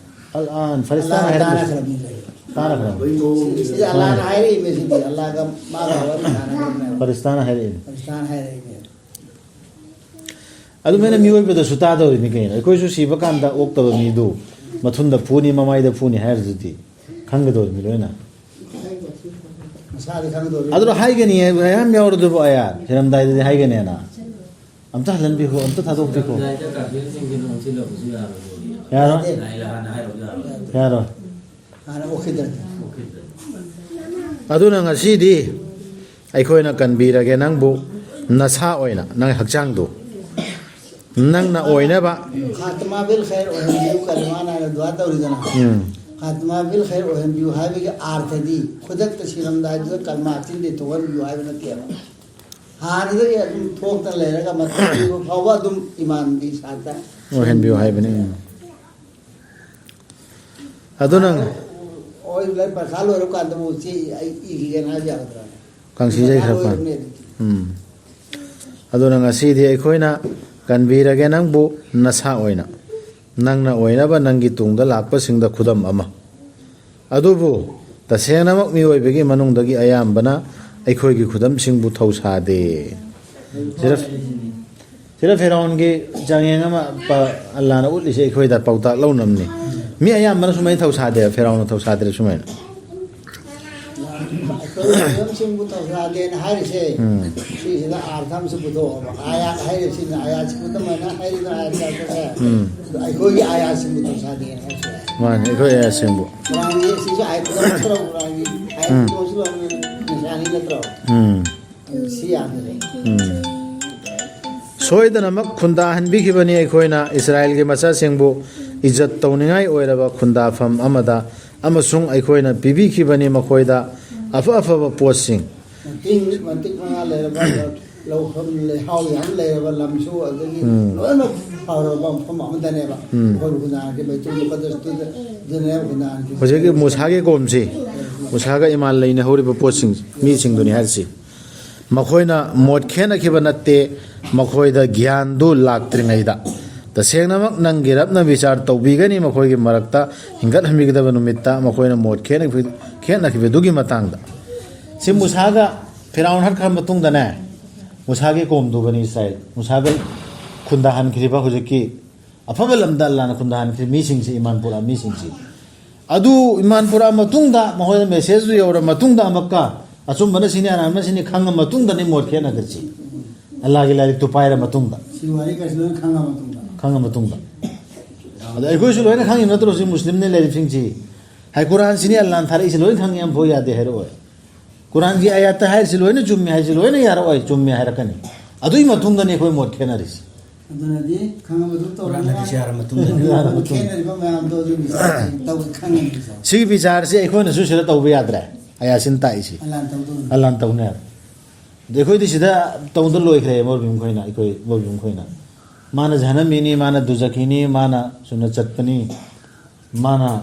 ꯑꯜ ꯑꯥꯟ ꯐꯔꯤꯁꯇꯥꯅ ꯑꯜꯂꯥꯍꯅ ꯍꯥꯏꯔꯝꯃꯤ꯫ ꯇꯥꯟꯅꯈ꯭ꯔꯕꯅꯤ ꯂꯩ꯫ ꯇꯥꯟꯅꯈ꯭ꯔꯕꯅꯤ꯫ ꯍꯣꯏ, ꯃꯑꯣꯡꯁꯦ꯫ ꯁꯤꯗꯤ ꯑꯜꯂꯥꯍꯅ ꯍꯥꯏꯔꯛꯏꯅꯦ꯫ ꯁꯤꯗꯤ ꯑꯜꯂꯥꯍꯒ ꯃꯥꯒ ꯋꯥꯔꯤ ꯁꯥꯟꯅꯈ꯭ꯔꯕꯅꯦꯕ꯫ ꯐꯔꯤꯁꯇꯥꯅ ꯍꯥꯏꯔꯛꯏꯅꯤ꯫ ꯐꯔꯤꯁꯇꯥꯅ ꯍꯥꯏꯔꯛꯏꯅꯦ꯫ ꯑꯗꯨꯃꯥꯏꯅ ꯃꯤꯑꯣꯏꯕꯗꯁꯨ ꯇꯥꯗꯧꯔꯤꯅꯤ ꯀꯩꯅꯣ꯫ ꯑꯩꯈꯣꯏꯁꯨ ꯁꯤꯕ ꯀꯥꯟꯗ ꯑꯣꯛꯇꯕ ꯃꯤꯗꯨ ꯃꯊꯨꯟꯗ ꯐꯨꯅꯤ, ꯃꯃꯥꯏꯗ ꯐꯨꯅꯤ ꯍꯥꯏꯔꯗꯨꯗꯤ ꯈꯪꯒꯗꯧꯔꯤꯅꯤ ꯂꯣꯏꯅ꯫ ꯃꯁꯥꯗꯤ ꯈꯪꯗꯧꯔꯤ꯫ ꯑꯗꯨꯅ ꯍꯥꯏꯒꯅꯤ ꯍꯥꯏꯕ ꯃꯌꯥꯝ ꯌꯥꯎꯔꯗꯨꯕꯨ ꯑꯌꯥ, ꯁꯤꯔꯝꯗꯥꯏꯗꯗꯤ ꯍꯥꯏꯒꯅꯦꯅ꯫ ꯑꯝꯇ ꯍꯜꯍꯟꯕꯤꯈꯣ, ꯑꯝꯇ ꯊꯥꯗꯣꯛꯄꯤꯈꯣ꯫ ꯂꯥꯏꯗ ꯀꯥꯐꯤꯔꯁꯤꯡꯒꯤꯅ ꯑꯣꯟꯁꯤꯜꯂꯕꯁꯨ ꯌꯥꯔꯣꯏꯗꯧꯔꯤ꯫ ꯌꯥꯔꯣꯏ꯫ ꯂꯥꯏ ꯏꯂꯥꯍꯅ ꯍꯥꯏꯔꯕꯁꯨ ꯌꯥꯔꯣꯏ꯫ ꯌꯥꯔꯣꯏ꯫ ꯍꯥꯟꯅ ꯑꯣꯛꯈꯤꯗ꯭ꯔꯗꯤ꯫ ꯑꯣꯛꯈꯤꯗ꯭ꯔꯗꯤ꯫ ꯑꯗꯨꯅ ꯉꯁꯤꯗꯤ ꯑꯩꯈꯣꯏꯅ ꯀꯟꯕꯤꯔꯒꯦ ꯅꯪꯕꯨ, ꯅꯁꯥ ꯑꯣꯏꯅ, ꯅꯪ ꯍꯛꯆꯥꯡꯗꯨ ꯅꯪꯅ ꯑꯣꯏꯅꯕ꯫ ꯈꯥꯇꯃꯥ ꯕꯤꯜ ꯈꯩꯔ ꯑꯣꯏꯍꯟꯕꯤꯌꯨ, ꯀꯂꯃꯥꯅ ꯍꯥꯏꯅ ꯗꯨꯋꯥ ꯇꯧꯔꯤꯗꯅ꯫ ꯎꯝ꯫ ꯈꯥꯇꯃꯥ ꯕꯤꯜ ꯈꯩꯔ ꯑꯣꯏꯍꯟꯕꯤꯌꯨ ꯍꯥꯏꯕꯒꯤ ꯑꯥꯔꯊꯗꯤ ꯈꯨꯗꯛꯇ ꯁꯤꯔꯝꯗꯥꯏꯗꯨꯗ ꯀꯂꯃꯥ ꯆꯤꯟꯗꯩ ꯊꯣꯛꯍꯟꯕꯤꯌꯨ ꯍꯥꯏꯕ ꯅꯠꯇꯦꯕ꯫ ꯍꯥꯟꯅꯗꯒꯤ ꯑꯗꯨꯝ ꯊꯣꯛꯇꯅ ꯂꯩꯔꯒ ꯃꯊꯪ ꯄꯤꯕ ꯐꯥꯎꯕ ꯑꯗꯨꯝ ꯏꯃꯥꯟꯒꯤ ꯁꯥꯠꯇ ꯑꯣꯏꯍꯟꯕꯤꯌꯨ ꯍꯥꯏꯕꯅꯤ꯫ ꯎꯝ꯫ ꯑꯗꯨ ꯅꯪ ꯑꯣꯏ ꯂꯩ ꯄꯔꯤꯈꯥ ꯂꯣꯏꯔꯀꯥꯟꯗꯕꯨ ꯆꯦ ꯑꯩ ꯏꯈꯤꯒꯦꯅ ꯍꯥꯏꯕ ꯌꯥꯒꯗ꯭ꯔꯥ? ꯀꯥꯡꯁꯤꯖꯩ ꯈꯔ ꯐ-, ꯂꯣꯏꯔꯕꯅꯦ ꯑꯗꯨꯗꯤ꯫ ꯎꯝ꯫ ꯑꯗꯨꯅ ꯉꯁꯤꯗꯤ ꯑꯩꯈꯣꯏꯅ ꯀꯟꯕꯤꯔꯒꯦ ꯅꯪꯕꯨ ꯅꯁꯥ ꯑꯣꯏꯅ, ꯅꯪꯅ ꯑꯣꯏꯅꯕ ꯅꯪꯒꯤ ꯇꯨꯡꯗ ꯂꯥꯛꯄꯁꯤꯡꯗ ꯈꯨꯗꯝ ꯑꯃ꯫ ꯑꯗꯨꯕꯨ ꯇꯁꯦꯡꯅꯃꯛ ꯃꯤꯑꯣꯏꯕꯒꯤ ꯃꯅꯨꯡꯗꯒꯤ ꯑꯌꯥꯝꯕꯅ ꯑꯩꯈꯣꯏꯒꯤ ꯈꯨꯗꯝꯁꯤꯡꯕꯨ ꯊꯧꯁꯥꯗꯦ꯫ ꯁꯤꯗ, ꯁꯤꯗ ꯐꯤꯔꯥꯎꯟꯒꯤ ꯆꯥꯡꯌꯦꯡ ꯑꯃ ꯄ-, ꯑꯜꯂꯥꯅ ꯎꯠꯂꯤꯁꯦ ꯑꯩꯈꯣꯏꯗ ꯄꯥꯎꯇꯥꯛ ꯂꯧꯅꯕꯅꯤ꯫ ꯃꯤ ꯑꯌꯥꯝꯕꯅ ꯁꯨꯃꯥꯏꯅ ꯊꯧꯁꯥꯗꯦꯕ, ꯐꯤꯔꯥꯎꯟꯅ ꯊꯧꯁꯥꯗ꯭ꯔꯦ ꯁꯨꯃꯥꯏꯅ꯫ ꯑꯩꯈꯣꯏ ꯃꯤꯑꯣꯏꯕꯁꯤꯡꯕꯨ ꯊꯧꯁꯥꯗꯦꯅ ꯍꯥꯏꯔꯤꯁꯦ, ꯎꯝ꯫ ꯁꯤꯁꯤꯗ ꯑꯥꯔꯊ ꯑꯃꯁꯨ ꯄꯨꯊꯣꯛꯑꯕ꯫ ꯑꯥꯌꯥꯠ ꯍꯥꯏꯔꯤꯕꯁꯤꯅ, ꯑꯥꯌꯥꯠꯁꯤ ꯈꯨꯗꯝ ꯑꯣꯏꯅ ꯍꯥꯏꯔꯤꯕ ꯑꯥꯌꯥꯠꯁꯦ꯫ ꯎꯝ꯫ ꯑꯗꯣ ꯑꯩꯈꯣꯏꯒꯤ ꯑꯥꯌꯥꯠꯁꯤꯡꯕꯨ ꯊꯧꯁꯥꯗꯦꯅ ꯍꯥꯏꯔꯤꯁꯦ꯫ ꯃꯥꯅꯤ, ꯑꯩꯈꯣꯏ ꯑꯥꯌꯥꯠꯁꯤꯡꯕꯨ꯫ ꯀꯨꯔꯥꯟꯒꯤ ꯁꯤꯁꯨ ꯑꯥꯌꯥꯠ ꯈꯨꯗꯝ ꯅꯠꯇ꯭ꯔꯣ? ꯀꯨꯔꯥꯟꯒꯤ ꯑꯥꯌꯥꯠ ꯎꯝ꯫ ꯈꯨꯗꯝꯁꯤꯕꯨ ꯅꯤꯁꯥꯅꯤ ꯅꯠꯇ꯭ꯔꯣ? ꯎꯝ꯫ ꯁꯤ ꯌꯥꯗ꯭ꯔꯦ꯫ ꯎꯝ꯫ ꯁꯣꯏꯗꯅꯃꯛ ꯈꯨꯟꯗꯥꯍꯟꯕꯤꯈꯤꯕꯅꯤ ꯑꯩꯈꯣꯏꯅ ꯏꯁꯔꯥꯏꯜꯒꯤ ꯃꯆꯥꯁꯤꯡꯕꯨ ꯏꯖꯠ ꯇꯧꯅꯤꯡꯉꯥꯏ ꯑꯣꯏꯔꯕ ꯈꯨꯟꯗꯥꯐꯝ ꯑꯃꯗ, ꯑꯃꯁꯨꯡ ꯑꯩꯈꯣꯏꯅ ꯄꯤꯕꯤꯈꯤꯕꯅꯤ ꯃꯈꯣꯏꯗ ꯑꯐ ꯑꯐꯕ ꯄꯣꯠꯁꯤꯡ꯫ ꯃꯇꯤꯛ, ꯃꯇꯤꯛ ꯃꯉꯥ ꯂꯩꯔꯕ, ꯂꯧꯐꯝ ꯂꯩꯍꯥꯎ ꯌꯥꯝ ꯂꯩꯔꯕ ꯂꯝꯁꯨ, ꯑꯗꯒꯤ ꯎꯝ꯫ ꯂꯣꯏꯅꯃꯛ ꯐꯔꯕ ꯃꯐꯝ ꯑꯃꯗꯅꯦꯕ꯫ ꯎꯝ꯫ ꯑꯩꯈꯣꯏ ꯈꯨꯟꯗꯥꯍꯟꯈꯤ, ꯕꯩꯇꯨꯜ ꯃꯨꯀꯗꯁꯇꯨꯗꯅꯦꯕ ꯈꯨꯟꯗꯥꯍꯟꯈꯤ꯫ ꯍꯧꯖꯤꯛꯀꯤ ꯃꯨꯁꯥꯒꯤ ꯀꯣꯝꯁꯤ, ꯃꯨꯁꯥꯒ ꯏꯃꯥꯟ ꯂꯩꯅꯍꯧꯔꯤꯕ ꯄꯣꯠꯁꯤꯡ, ꯃꯤꯁꯤꯡꯗꯨꯅꯤ ꯍꯥꯏꯔꯤꯁꯤ꯫ ꯃꯈꯣꯏꯅ ꯃꯣꯠ ꯈꯦꯠꯅꯈꯤꯕ ꯅꯠꯇꯦ, ꯃꯈꯣꯏꯗ ꯒ꯭ꯌꯥꯟꯗꯨ ꯂꯥꯛꯇ꯭ꯔꯤꯉꯩꯗ꯫ ꯇꯁꯦꯡꯅꯃꯛ ꯅꯪꯒꯤ ꯔꯕꯅ ꯕꯤꯆꯥꯔ ꯇꯧꯕꯤꯒꯅꯤ, ꯃꯈꯣꯏꯒꯤ ꯃꯔꯛꯇ ꯍꯤꯡꯒꯠꯍꯟꯕꯤꯒꯗꯕ ꯅꯨꯃꯤꯠꯇ ꯃꯈꯣꯏꯅ ꯃꯣꯠ ꯈꯦꯠꯅꯈꯤ-, ꯈꯦꯠꯅꯈꯤꯕꯗꯨꯒꯤ ꯃꯇꯥꯡꯗ꯫ ꯁꯤ ꯃꯨꯁꯥꯒ ꯐꯤꯔꯥꯎꯟ ꯍꯠꯈ꯭ꯔ ꯃꯇꯨꯡꯗꯅꯦ, ꯃꯨꯁꯥꯒꯤ ꯀꯣꯝꯗꯨꯕꯅꯤ ꯏꯁꯔꯥꯏꯜ, ꯃꯨꯁꯥꯒ ꯈꯨꯟꯗꯥꯍꯟꯈ꯭ꯔꯤꯕ ꯍꯧꯖꯤꯛꯀꯤ ꯑꯐꯕ ꯂꯝꯗ ꯑꯜꯂꯥꯅ ꯈꯨꯟꯗꯥꯍꯟꯈ꯭ꯔꯤꯕ ꯃꯤꯁꯤꯡꯁꯤ, ꯏꯃꯥꯟ ꯄꯨꯔꯛꯑ ꯃꯤꯁꯤꯡꯁꯤ꯫ ꯑꯗꯨ ꯏꯃꯥꯟ ꯄꯨꯔꯛꯑ ꯃꯇꯨꯡꯗ, ꯃꯈꯣꯏꯗ ꯃꯦꯁꯦꯖꯇꯨ ꯌꯧꯔ ꯃꯇꯨꯡꯗ, ꯑꯃꯨꯛꯀ ꯑꯆꯨꯝꯕꯅ ꯁꯤꯅꯤ, ꯑꯔꯥꯟꯕꯅ ꯁꯤꯅꯤ ꯈꯪꯉ ꯃꯇꯨꯡꯗꯅꯤ ꯃꯣꯠ ꯈꯦꯠꯅꯈ꯭ꯔꯤꯁꯤ꯫ ꯑꯜꯂꯥꯒꯤ ꯂꯥꯏꯔꯤꯛꯇꯨ ꯄꯥꯏꯔ ꯃꯇꯨꯡꯗ꯫ ꯁꯤ ꯋꯥꯔꯤ ꯀꯩꯁꯨ ꯂꯣꯏꯅ ꯈꯪꯉ ꯃꯇꯨꯡꯗ꯫ ꯈꯪꯉ ꯃꯇꯨꯡꯗ꯫ ꯑꯗ ꯑꯩꯈꯣꯏꯁꯨ ꯂꯣꯏꯅ ꯈꯪꯉꯤ ꯅꯠꯇ꯭ꯔꯣ, ꯁꯤ ꯃꯨꯁꯂꯤꯝꯅ ꯂꯩꯔꯤꯕꯁꯤꯡꯁꯤ? ꯍꯥꯏ, ꯀꯨꯔꯥꯟꯁꯤꯅꯤ ꯑꯜꯂꯥꯅ ꯊꯥꯔꯛꯏꯁꯤ ꯂꯣꯏꯅ ꯈꯪꯉꯤ, ꯑꯃꯐꯥꯎ ꯌꯥꯗꯦ ꯍꯥꯏꯔꯛꯑꯣꯏ꯫ ꯀꯨꯔꯥꯟꯒꯤ ꯑꯥꯌꯥꯠꯇ ꯍꯥꯏꯔꯤꯁꯤ ꯂꯣꯏꯅ ꯆꯨꯝꯃꯤ ꯍꯥꯏꯁꯤ ꯂꯣꯏꯅ ꯌꯥꯔꯛꯑꯣꯏ, ꯆꯨꯝꯃꯤ ꯍꯥꯏꯔꯛꯀꯅꯤ꯫ ꯑꯗꯨꯒꯤ ꯃꯇꯨꯡꯗꯅꯤ ꯑꯩꯈꯣꯏ ꯃꯣꯠ ꯈꯦꯠꯅꯔꯤꯁꯤ꯫ ꯑꯗꯨꯅꯗꯤ ꯈꯪꯉꯕꯗꯨ ꯇꯧꯔꯒ ꯀꯨꯔꯥꯟ ꯍꯥꯏꯗꯤ ꯌꯥꯔ ꯃꯇꯨꯡꯗꯅꯤ꯫ ꯌꯥꯔ ꯃꯇꯨꯡꯗ꯫ ꯈꯦꯠꯅꯔꯤꯕ ꯃꯌꯥꯝꯗꯣ ꯑꯗꯨꯒꯤ ꯆꯥꯡ ꯇꯧ ꯈꯪꯉꯤ꯫ ꯁꯤꯒꯤ ꯕꯤꯆꯥꯔꯁꯤ ꯑꯩꯈꯣꯏꯅꯁꯨ ꯁꯤꯗ ꯇꯧꯕ ꯌꯥꯗ꯭ꯔꯦ꯫ ꯑꯌꯥꯁꯤꯟ ꯇꯥꯛꯏꯁꯤ꯫ ꯑꯂꯥꯟ ꯇꯧꯗꯧꯅꯤ꯫ ꯑꯂꯥꯟ ꯇꯧꯅꯦ ꯍꯥꯏꯕ꯫ ꯑꯗ ꯑꯩꯈꯣꯏꯗꯤ ꯁꯤꯗ ꯇꯧꯗ ꯂꯣꯏꯈ꯭ꯔꯦ, ꯃꯧꯂꯨꯝ ꯈꯣꯏꯅ, ꯑꯩꯈꯣꯏ ꯃꯧꯂꯨꯝ ꯈꯣꯏꯅ꯫ ꯃꯥꯅ ꯖꯍꯅꯃꯤꯅꯤ, ꯃꯥꯅ ꯗꯨꯖꯈꯤꯅꯤ, ꯃꯥꯅ ꯁꯨꯅ ꯆꯠꯄꯅꯤ, ꯃꯥꯅ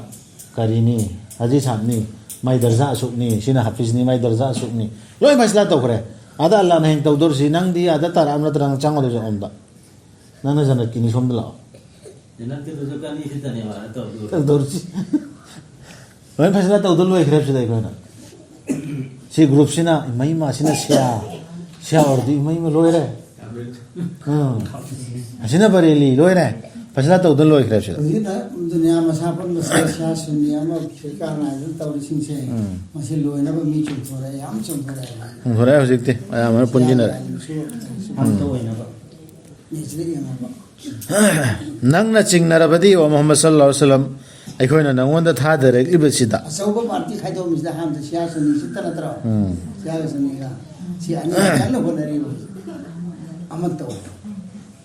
ꯀꯔꯤꯅꯤ, ꯍꯖꯤ ꯁꯥꯕꯅꯤ, ꯃꯥꯏ ꯗꯔꯖꯥ ꯑꯁꯨꯛꯅꯤ, ꯁꯤꯅ ꯍꯥꯐꯤꯖꯅꯤ, ꯃꯥꯏ ꯗꯔꯖꯥ ꯑꯁꯨꯛꯅꯤ, ꯂꯣꯏ ꯐꯩꯁꯂꯥ ꯇꯧꯈ꯭ꯔꯦ꯫ ꯑꯗ ꯑꯜꯂꯥꯅ ꯍꯌꯦꯡ ꯇꯧꯗꯧꯔꯤꯁꯤ, ꯅꯪꯗꯤ ꯑꯗ ꯇꯥꯔꯛꯑꯕ ꯅꯠꯇ꯭ꯔꯥ, ꯅꯪ ꯆꯪꯉꯗꯣꯏꯁꯦ ꯑꯣꯝꯗ? ꯅꯪꯅ ꯖꯟꯅꯠꯀꯤꯅꯤ, ꯁꯣꯝꯗ ꯂꯥꯛꯑꯣ꯫ ꯖꯟꯅꯠꯀꯤ ꯗꯨꯖꯈꯅꯤ ꯁꯤꯗꯅꯦꯕ ꯑꯗ ꯇꯧꯗꯣꯔꯤ꯫ ꯇꯧꯗꯧꯔꯤꯁꯤ꯫ ꯂꯣꯏꯅ ꯐꯖꯅ ꯇꯧꯗ ꯂꯣꯏꯈ꯭ꯔꯦ ꯁꯤꯗ ꯑꯩꯈꯣꯏꯅ꯫ ꯁꯤ ꯒ꯭ꯔꯨꯞꯁꯤꯅ ꯏꯃꯩꯃ, ꯑꯁꯤꯅ ꯁꯤꯌꯥ, ꯁꯤꯌꯥ ꯑꯣꯏꯔꯗꯤ ꯏꯃꯩꯃ ꯂꯣꯏꯔꯦ꯫ ꯎꯝ꯫ ꯑꯁꯤꯅ ꯕꯔꯦꯂꯤ ꯂꯣꯏꯔꯦ꯫ ꯐꯖꯅ ꯇꯧꯗ ꯂꯣꯏꯈ꯭ꯔꯦ ꯁꯤꯗ꯫ ꯍꯧꯖꯤꯛꯅ ꯗꯨꯅꯤꯌꯥ ꯃꯁꯥ ꯄꯨꯝꯕꯁꯦ ꯁꯤꯌꯥ ꯁꯨꯟꯅꯤ ꯑꯃ ꯐꯤꯔꯀꯥ ꯅꯥꯏꯗꯅ ꯇꯧꯔꯤꯁꯤꯡꯁꯦ, ꯎꯝ꯫ ꯃꯁꯤ ꯂꯣꯏꯅꯕ ꯃꯤ ꯆꯨꯝꯊꯣꯔꯛꯑꯦ, ꯌꯥꯝ ꯆꯨꯝꯊꯣꯔꯛꯑꯦ꯫ ꯆꯨꯝꯊꯣꯔꯛꯑꯦ ꯍꯧꯖꯤꯛꯇꯤ꯫ ꯑꯌꯥꯝꯕꯅ ꯄꯨꯟꯁꯤꯟꯅꯔꯦ꯫ ꯁꯤꯌꯥ ꯅꯥꯏꯗꯅꯁꯨ ꯎꯝ꯫ ꯇꯧꯅꯕ꯫ ꯅꯦꯆꯔꯦꯜ ꯌꯦꯡꯉꯕ꯫ ꯅꯪꯅ ꯆꯤꯡꯅꯔꯕꯗꯤ, ꯑꯣ ꯃꯨꯍꯝꯃꯗ ꯁꯜꯂꯜꯂꯥꯍꯨ ꯑꯂꯩꯍꯤ ꯋꯥꯁꯜꯂꯝ, ꯑꯩꯈꯣꯏꯅ ꯅꯪꯉꯣꯟꯗ ꯊꯥꯗꯔꯛꯂꯤꯕꯁꯤꯗ꯫ ꯑꯆꯧꯕ ꯄꯥꯔꯇꯤ ꯈꯥꯏꯗꯣꯛꯑꯝꯃꯤꯁꯤꯗ ꯑꯍꯥꯟꯕꯗ ꯁꯤꯌꯥ ꯁꯨꯟꯅꯤ ꯁꯤꯠꯇ ꯅꯠꯇ꯭ꯔꯣ? ꯎꯝ꯫ ꯁꯤꯌꯥꯒ ꯁꯨꯟꯅꯤꯒ꯫ ꯁꯤ ꯑꯅꯤ ꯀꯟꯅ ꯍꯣꯠꯅꯔꯤꯕ ꯍꯧꯖꯤꯛ꯫ ꯑꯃ ꯇꯧ꯫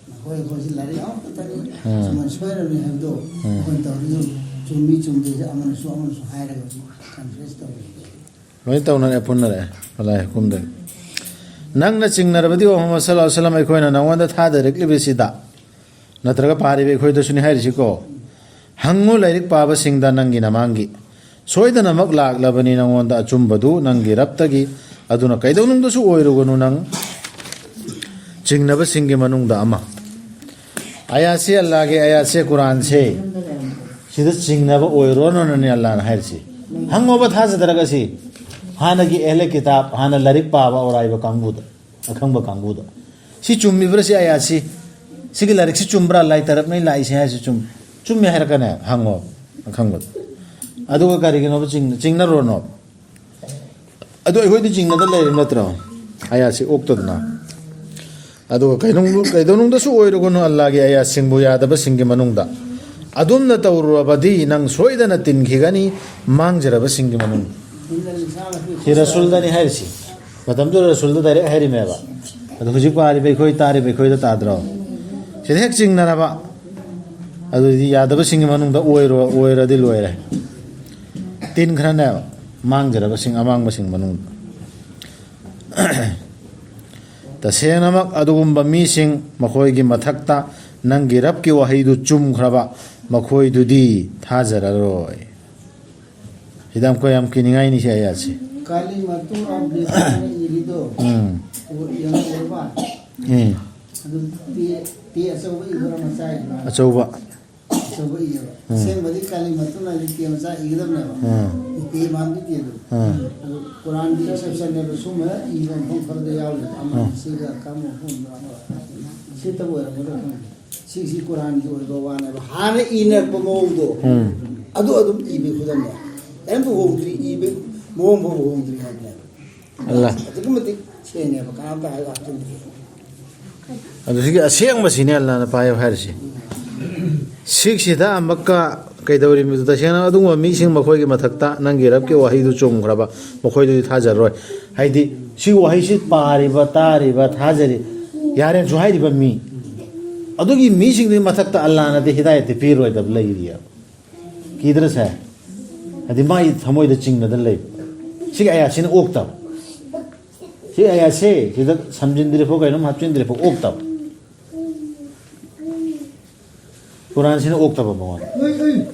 ꯅꯈꯣꯏ ꯑꯩꯈꯣꯏꯁꯤ ꯂꯥꯏꯔꯤꯛ ꯑꯃꯈꯛꯇꯅꯤ꯫ ꯎꯝ꯫ ꯁꯨꯃꯥꯏꯅ ꯁꯣꯏꯔꯕꯅꯤ ꯍꯥꯏꯕꯗꯣ ꯎꯝ꯫ ꯑꯩꯈꯣꯏꯅ ꯇꯧꯔꯤꯁꯨ ꯆꯨꯝꯃꯤ ꯆꯨꯝꯗꯦꯁꯦ ꯑꯃꯅꯁꯨ ꯑꯃꯅꯁꯨ ꯍꯥꯏꯔꯒ ꯍꯧꯖꯤꯛ ꯀꯟꯐ꯭ꯔꯦꯟꯁ ꯇꯧꯔꯤ꯫ ꯂꯣꯏ ꯇꯧꯅꯔꯦ, ꯄꯨꯟꯅꯔꯦ꯫ ꯑꯂꯥꯏ ꯍꯨꯀꯨꯝꯗꯒꯤ꯫ ꯅꯪꯅ ꯆꯤꯡꯅꯔꯕꯗꯤ, ꯑꯣ ꯃꯨꯍꯝꯃꯗ ꯁꯜꯂꯜꯂꯥꯍꯨ ꯑꯂꯩꯍꯤ ꯋꯥꯁꯜꯂꯝ, ꯑꯩꯈꯣꯏꯅ ꯅꯉꯣꯟꯗ ꯊꯥꯗꯔꯛꯂꯤꯕꯁꯤꯗ, ꯅꯠꯇ꯭ꯔꯒ ꯄꯥꯔꯤꯕ ꯑꯩꯈꯣꯏꯗꯁꯨꯅꯤ ꯍꯥꯏꯔꯤꯁꯤꯀꯣ꯫ ꯍꯪꯉꯨ ꯂꯥꯏꯔꯤꯛ ꯄꯥꯕꯁꯤꯡꯗ ꯅꯪꯒꯤ ꯅꯃꯥꯡꯒꯤ꯫ ꯁꯣꯏꯗꯅꯃꯛ ꯂꯥꯛꯂꯕꯅꯤ ꯅꯉꯣꯟꯗ ꯑꯆꯨꯝꯕꯗꯨ ꯅꯪꯒꯤ ꯔꯕꯇꯒꯤ꯫ ꯑꯗꯨꯅ ꯀꯩꯗꯧꯅꯨꯡꯗꯁꯨ ꯑꯣꯏꯔꯨꯒꯅꯨ ꯅꯪ ꯆꯤꯡꯅꯕꯁꯤꯡꯒꯤ ꯃꯅꯨꯡꯗ ꯑꯃ꯫ ꯑꯌꯥꯠꯁꯤ ꯑꯜꯂꯥꯒꯤ ꯑꯌꯥꯠꯁꯦ ꯀꯨꯔꯥꯟꯁꯦ꯫ ꯁꯤꯗ ꯆꯤꯡꯅꯕ ꯑꯣꯏꯔꯣꯅꯣꯅꯅꯦ ꯑꯜꯂꯥꯅ ꯍꯥꯏꯔꯤꯁꯤ꯫ ꯍꯪꯉꯣꯕ ꯊꯥꯖꯗ꯭ꯔꯒ ꯁꯤ꯫ ꯍꯥꯟꯅꯒꯤ ꯑꯦꯍꯂꯦ ꯀꯤꯇꯥꯕ, ꯍꯥꯟꯅ ꯂꯥꯏꯔꯤꯛ ꯄꯥꯕ ꯑꯧꯔꯥꯏꯕ ꯀꯥꯡꯕꯨꯗ꯫ ꯑꯈꯪꯕ ꯀꯥꯡꯕꯨꯗꯣ꯫ ꯁꯤ ꯆꯨꯝꯃꯤꯕ꯭ꯔꯥ ꯁꯤ ꯑꯌꯥꯠꯁꯤ? ꯁꯤꯒꯤ ꯂꯥꯏꯔꯤꯛꯁꯤ ꯆꯨꯝꯕ꯭ꯔꯥ? ꯂꯥꯏ ꯇꯔꯞꯅ ꯂꯥꯛꯏꯁꯦ ꯍꯥꯏꯁꯤ ꯆꯨꯝ-, ꯆꯨꯝꯃꯦ ꯍꯥꯏꯔꯛꯀꯅꯦ, ꯍꯪꯉꯣ ꯑꯈꯪꯕꯗ꯫ ꯑꯗꯨꯒ ꯀꯔꯤꯒꯤꯅꯣꯕ ꯆꯤꯡ-, ꯆꯤꯡꯅꯔꯨꯔꯅꯣ? ꯑꯗꯨ ꯑꯩꯈꯣꯏꯗꯤ ꯆꯤꯡꯅꯗ ꯂꯩꯔꯤ ꯅꯠꯇ꯭ꯔꯣ? ꯑꯌꯥꯠꯁꯤ ꯑꯣꯛꯇꯗꯅ꯫ ꯑꯗꯨꯒ ꯀꯩꯗꯧꯅꯨꯡ-, ꯀꯩꯗꯧꯅꯨꯡꯗꯁꯨ ꯑꯣꯏꯔꯨꯒꯅꯨ ꯑꯜꯂꯥꯒꯤ ꯑꯌꯥꯠꯁꯤꯡꯕꯨ ꯌꯥꯗꯕꯁꯤꯡꯒꯤ ꯃꯅꯨꯡꯗ꯫ ꯑꯗꯨꯝꯅ ꯇꯧꯔꯨꯔꯕꯗꯤ ꯅꯪ ꯁꯣꯏꯗꯅ ꯇꯤꯟꯈꯤꯒꯅꯤ ꯃꯥꯡꯖꯔꯕꯁꯤꯡꯒꯤ ꯃꯅꯨꯡꯗ꯫ ꯁꯤ ꯔꯁꯨꯜꯗꯅꯤ ꯍꯥꯏꯔꯤꯁꯤ꯫ ꯃꯇꯝꯗꯨꯗ ꯔꯁꯨꯜꯗ ꯗꯥꯏꯔꯦꯛ ꯍꯥꯏꯔꯤꯃꯦꯕ꯫ ꯑꯗꯣ ꯍꯧꯖꯤꯛ ꯄꯥꯔꯤꯕ ꯑꯩꯈꯣꯏ, ꯇꯥꯔꯤꯕ ꯑꯩꯈꯣꯏꯗ ꯇꯥꯗ꯭ꯔꯣ? ꯁꯤꯗ ꯍꯦꯛ ꯆꯤꯡꯅꯔꯕ, ꯑꯗꯨꯗꯤ ꯌꯥꯗꯕꯁꯤꯡꯒꯤ ꯃꯅꯨꯡꯗ ꯑꯣꯏꯔꯣ-, ꯑꯣꯏꯔꯗꯤ ꯂꯣꯏꯔꯦ꯫ ꯇꯤꯟ ꯈꯔꯅꯦꯕ, ꯃꯥꯡꯖꯔꯕꯁꯤꯡ, ꯑꯃꯥꯡꯕꯁꯤꯡ ꯃꯅꯨꯡꯗ꯫ ꯇꯁꯦꯡꯅꯃꯛ ꯑꯗꯨꯒꯨꯝꯕ ꯃꯤꯁꯤꯡ, ꯃꯈꯣꯏꯒꯤ ꯃꯊꯛꯇ ꯅꯪꯒꯤ ꯔꯕꯀꯤ ꯋꯥꯍꯩꯗꯨ ꯆꯨꯝꯈ꯭ꯔꯕ, ꯃꯈꯣꯏꯗꯨꯗꯤ ꯊꯥꯖꯔꯔꯣꯏ꯫ ꯁꯤꯗ ꯑꯃꯨꯛꯀ ꯌꯥꯝ ꯀꯤꯅꯤꯡꯉꯥꯏꯅꯤ ꯁꯤ ꯑꯌꯥꯠꯁꯦ꯫ ꯀꯥꯂꯤ ꯃꯇꯨ ꯑꯕꯗꯤꯁꯅ ꯏꯔꯤꯗꯣ꯫ ꯎꯝ꯫ ꯎ-, ꯌꯥꯝ ꯎꯔꯕ? ꯎꯝ꯫ ꯑꯗꯨ ꯇꯦ, ꯇꯦ ꯑꯆꯧꯕ ꯏꯕ꯭ꯔꯥ ꯃꯆꯥ ꯏꯕ꯭ꯔꯥ? ꯑꯆꯧꯕ꯫ ꯇꯧꯕ ꯏꯌꯦꯕ꯫ ꯎꯝ꯫ ꯑꯁꯦꯡꯕꯗꯤ ꯀꯥꯂꯤ ꯃꯇꯨꯡ ꯍꯥꯏꯗꯤ ꯇꯦ ꯃꯆꯥ ꯏꯒꯗꯕꯅꯦꯕ꯫ ꯎꯝ꯫ ꯇꯦ ꯃꯥꯟꯕꯤ ꯇꯦꯗꯣ꯫ ꯎꯝ꯫ ꯑꯗꯨ ꯀꯨꯔꯥꯟꯒꯤ exception ꯅꯦꯕ, ꯁꯨꯝꯕ ꯏꯕ ꯃꯐꯝ ꯈꯔꯗ ꯌꯥꯎꯔꯤꯕ꯫ ꯑꯃ ꯎꯝ꯫ ꯁꯤꯒ ꯀꯔꯝꯕ ꯃꯐꯝꯗ ꯑꯃ ꯁꯤꯇꯕꯨ ꯑꯣꯏꯔꯝꯒꯗ꯭ꯔꯥ ꯈꯪꯗꯦ꯫ ꯁꯤꯁꯤ ꯀꯨꯔꯥꯟꯒꯤ ꯑꯣꯏꯕ ꯋꯥꯅꯦꯕ꯫ ꯍꯥꯟꯅ ꯏꯅꯔꯛꯄ ꯃꯑꯣꯡꯗꯣ, ꯎꯝ꯫ ꯑꯗꯨ ꯑꯗꯨꯝ ꯏꯕꯤ ꯈꯨꯗꯝꯅꯦ꯫ ꯀꯔꯤꯝꯇ ꯍꯣꯡꯗ꯭ꯔꯤ, ꯏꯕ ꯃꯑꯣꯡ ꯐꯥꯎꯕ ꯍꯣꯡꯗ꯭ꯔꯤ ꯍꯥꯏꯕꯅꯦꯕ꯫ ꯑꯜꯂꯥ꯫ ꯑꯗꯨꯛꯀꯤ ꯃꯇꯤꯛ ꯁꯦꯡꯉꯦꯕ, ꯀꯅꯥꯝꯇ ꯍꯥꯏꯕ ꯍꯥꯞꯆꯤꯟꯗ꯭ꯔꯤ꯫ ꯑꯗꯨ ꯁꯤꯒꯤ ꯑꯁꯦꯡꯕꯁꯤꯅꯦ ꯑꯜꯂꯥꯅ ꯄꯥꯏꯌꯨ ꯍꯥꯏꯔꯤꯁꯦ꯫ ꯁꯤꯛꯁꯤꯗ ꯑꯃꯨꯛꯀ ꯀꯩꯗꯧꯔꯤꯃꯤꯗꯨ? ꯇꯁꯦꯡꯅ ꯑꯗꯨꯒꯨꯝꯕ ꯃꯤꯁꯤꯡ, ꯃꯈꯣꯏꯒꯤ ꯃꯊꯛꯇ ꯅꯪꯒꯤ ꯔꯕꯀꯤ ꯋꯥꯍꯩꯗꯨ ꯆꯨꯝꯈ꯭ꯔꯕ, ꯃꯈꯣꯏꯗꯨꯗꯤ ꯊꯥꯖꯔꯣꯏ꯫ ꯍꯥꯏꯗꯤ ꯁꯤ ꯋꯥꯍꯩꯁꯤ ꯄꯥꯔꯤꯕ, ꯇꯥꯔꯤꯕ, ꯊꯥꯖꯔꯤ, ꯌꯥꯔꯦꯅꯁꯨ ꯍꯥꯏꯔꯤꯕ ꯃꯤ, ꯑꯗꯨꯒꯤ ꯃꯤꯁꯤꯡꯗꯨꯒꯤ ꯃꯊꯛꯇ ꯑꯜꯂꯥꯅꯗꯤ ꯍꯤꯗꯥꯌꯠꯇꯤ ꯄꯤꯔꯣꯏꯗꯕ ꯂꯩꯔꯤꯑꯕ꯫ ꯀꯤꯗ꯭ꯔꯁꯦ? ꯍꯥꯏꯗꯤ ꯃꯥꯒꯤ ꯊꯃꯣꯏꯗ ꯆꯤꯡꯅꯗꯅ ꯂꯩꯕ꯫ ꯁꯤꯒꯤ ꯑꯌꯥꯠꯁꯤꯅ ꯑꯣꯛꯇꯕ꯫ ꯁꯤ ꯑꯌꯥꯠꯁꯦ ꯁꯤꯗ ꯁꯝꯖꯤꯟꯗ꯭ꯔꯤꯐꯥꯎ, ꯀꯩꯅꯣꯝ ꯍꯥꯞꯆꯤꯟꯗ꯭ꯔꯤꯐꯥꯎ ꯑꯣꯛꯇꯕ꯫ ꯀꯨꯔꯥꯟꯁꯤꯅ ꯑꯣꯛꯇꯕ ꯃꯉꯣꯟꯗ꯫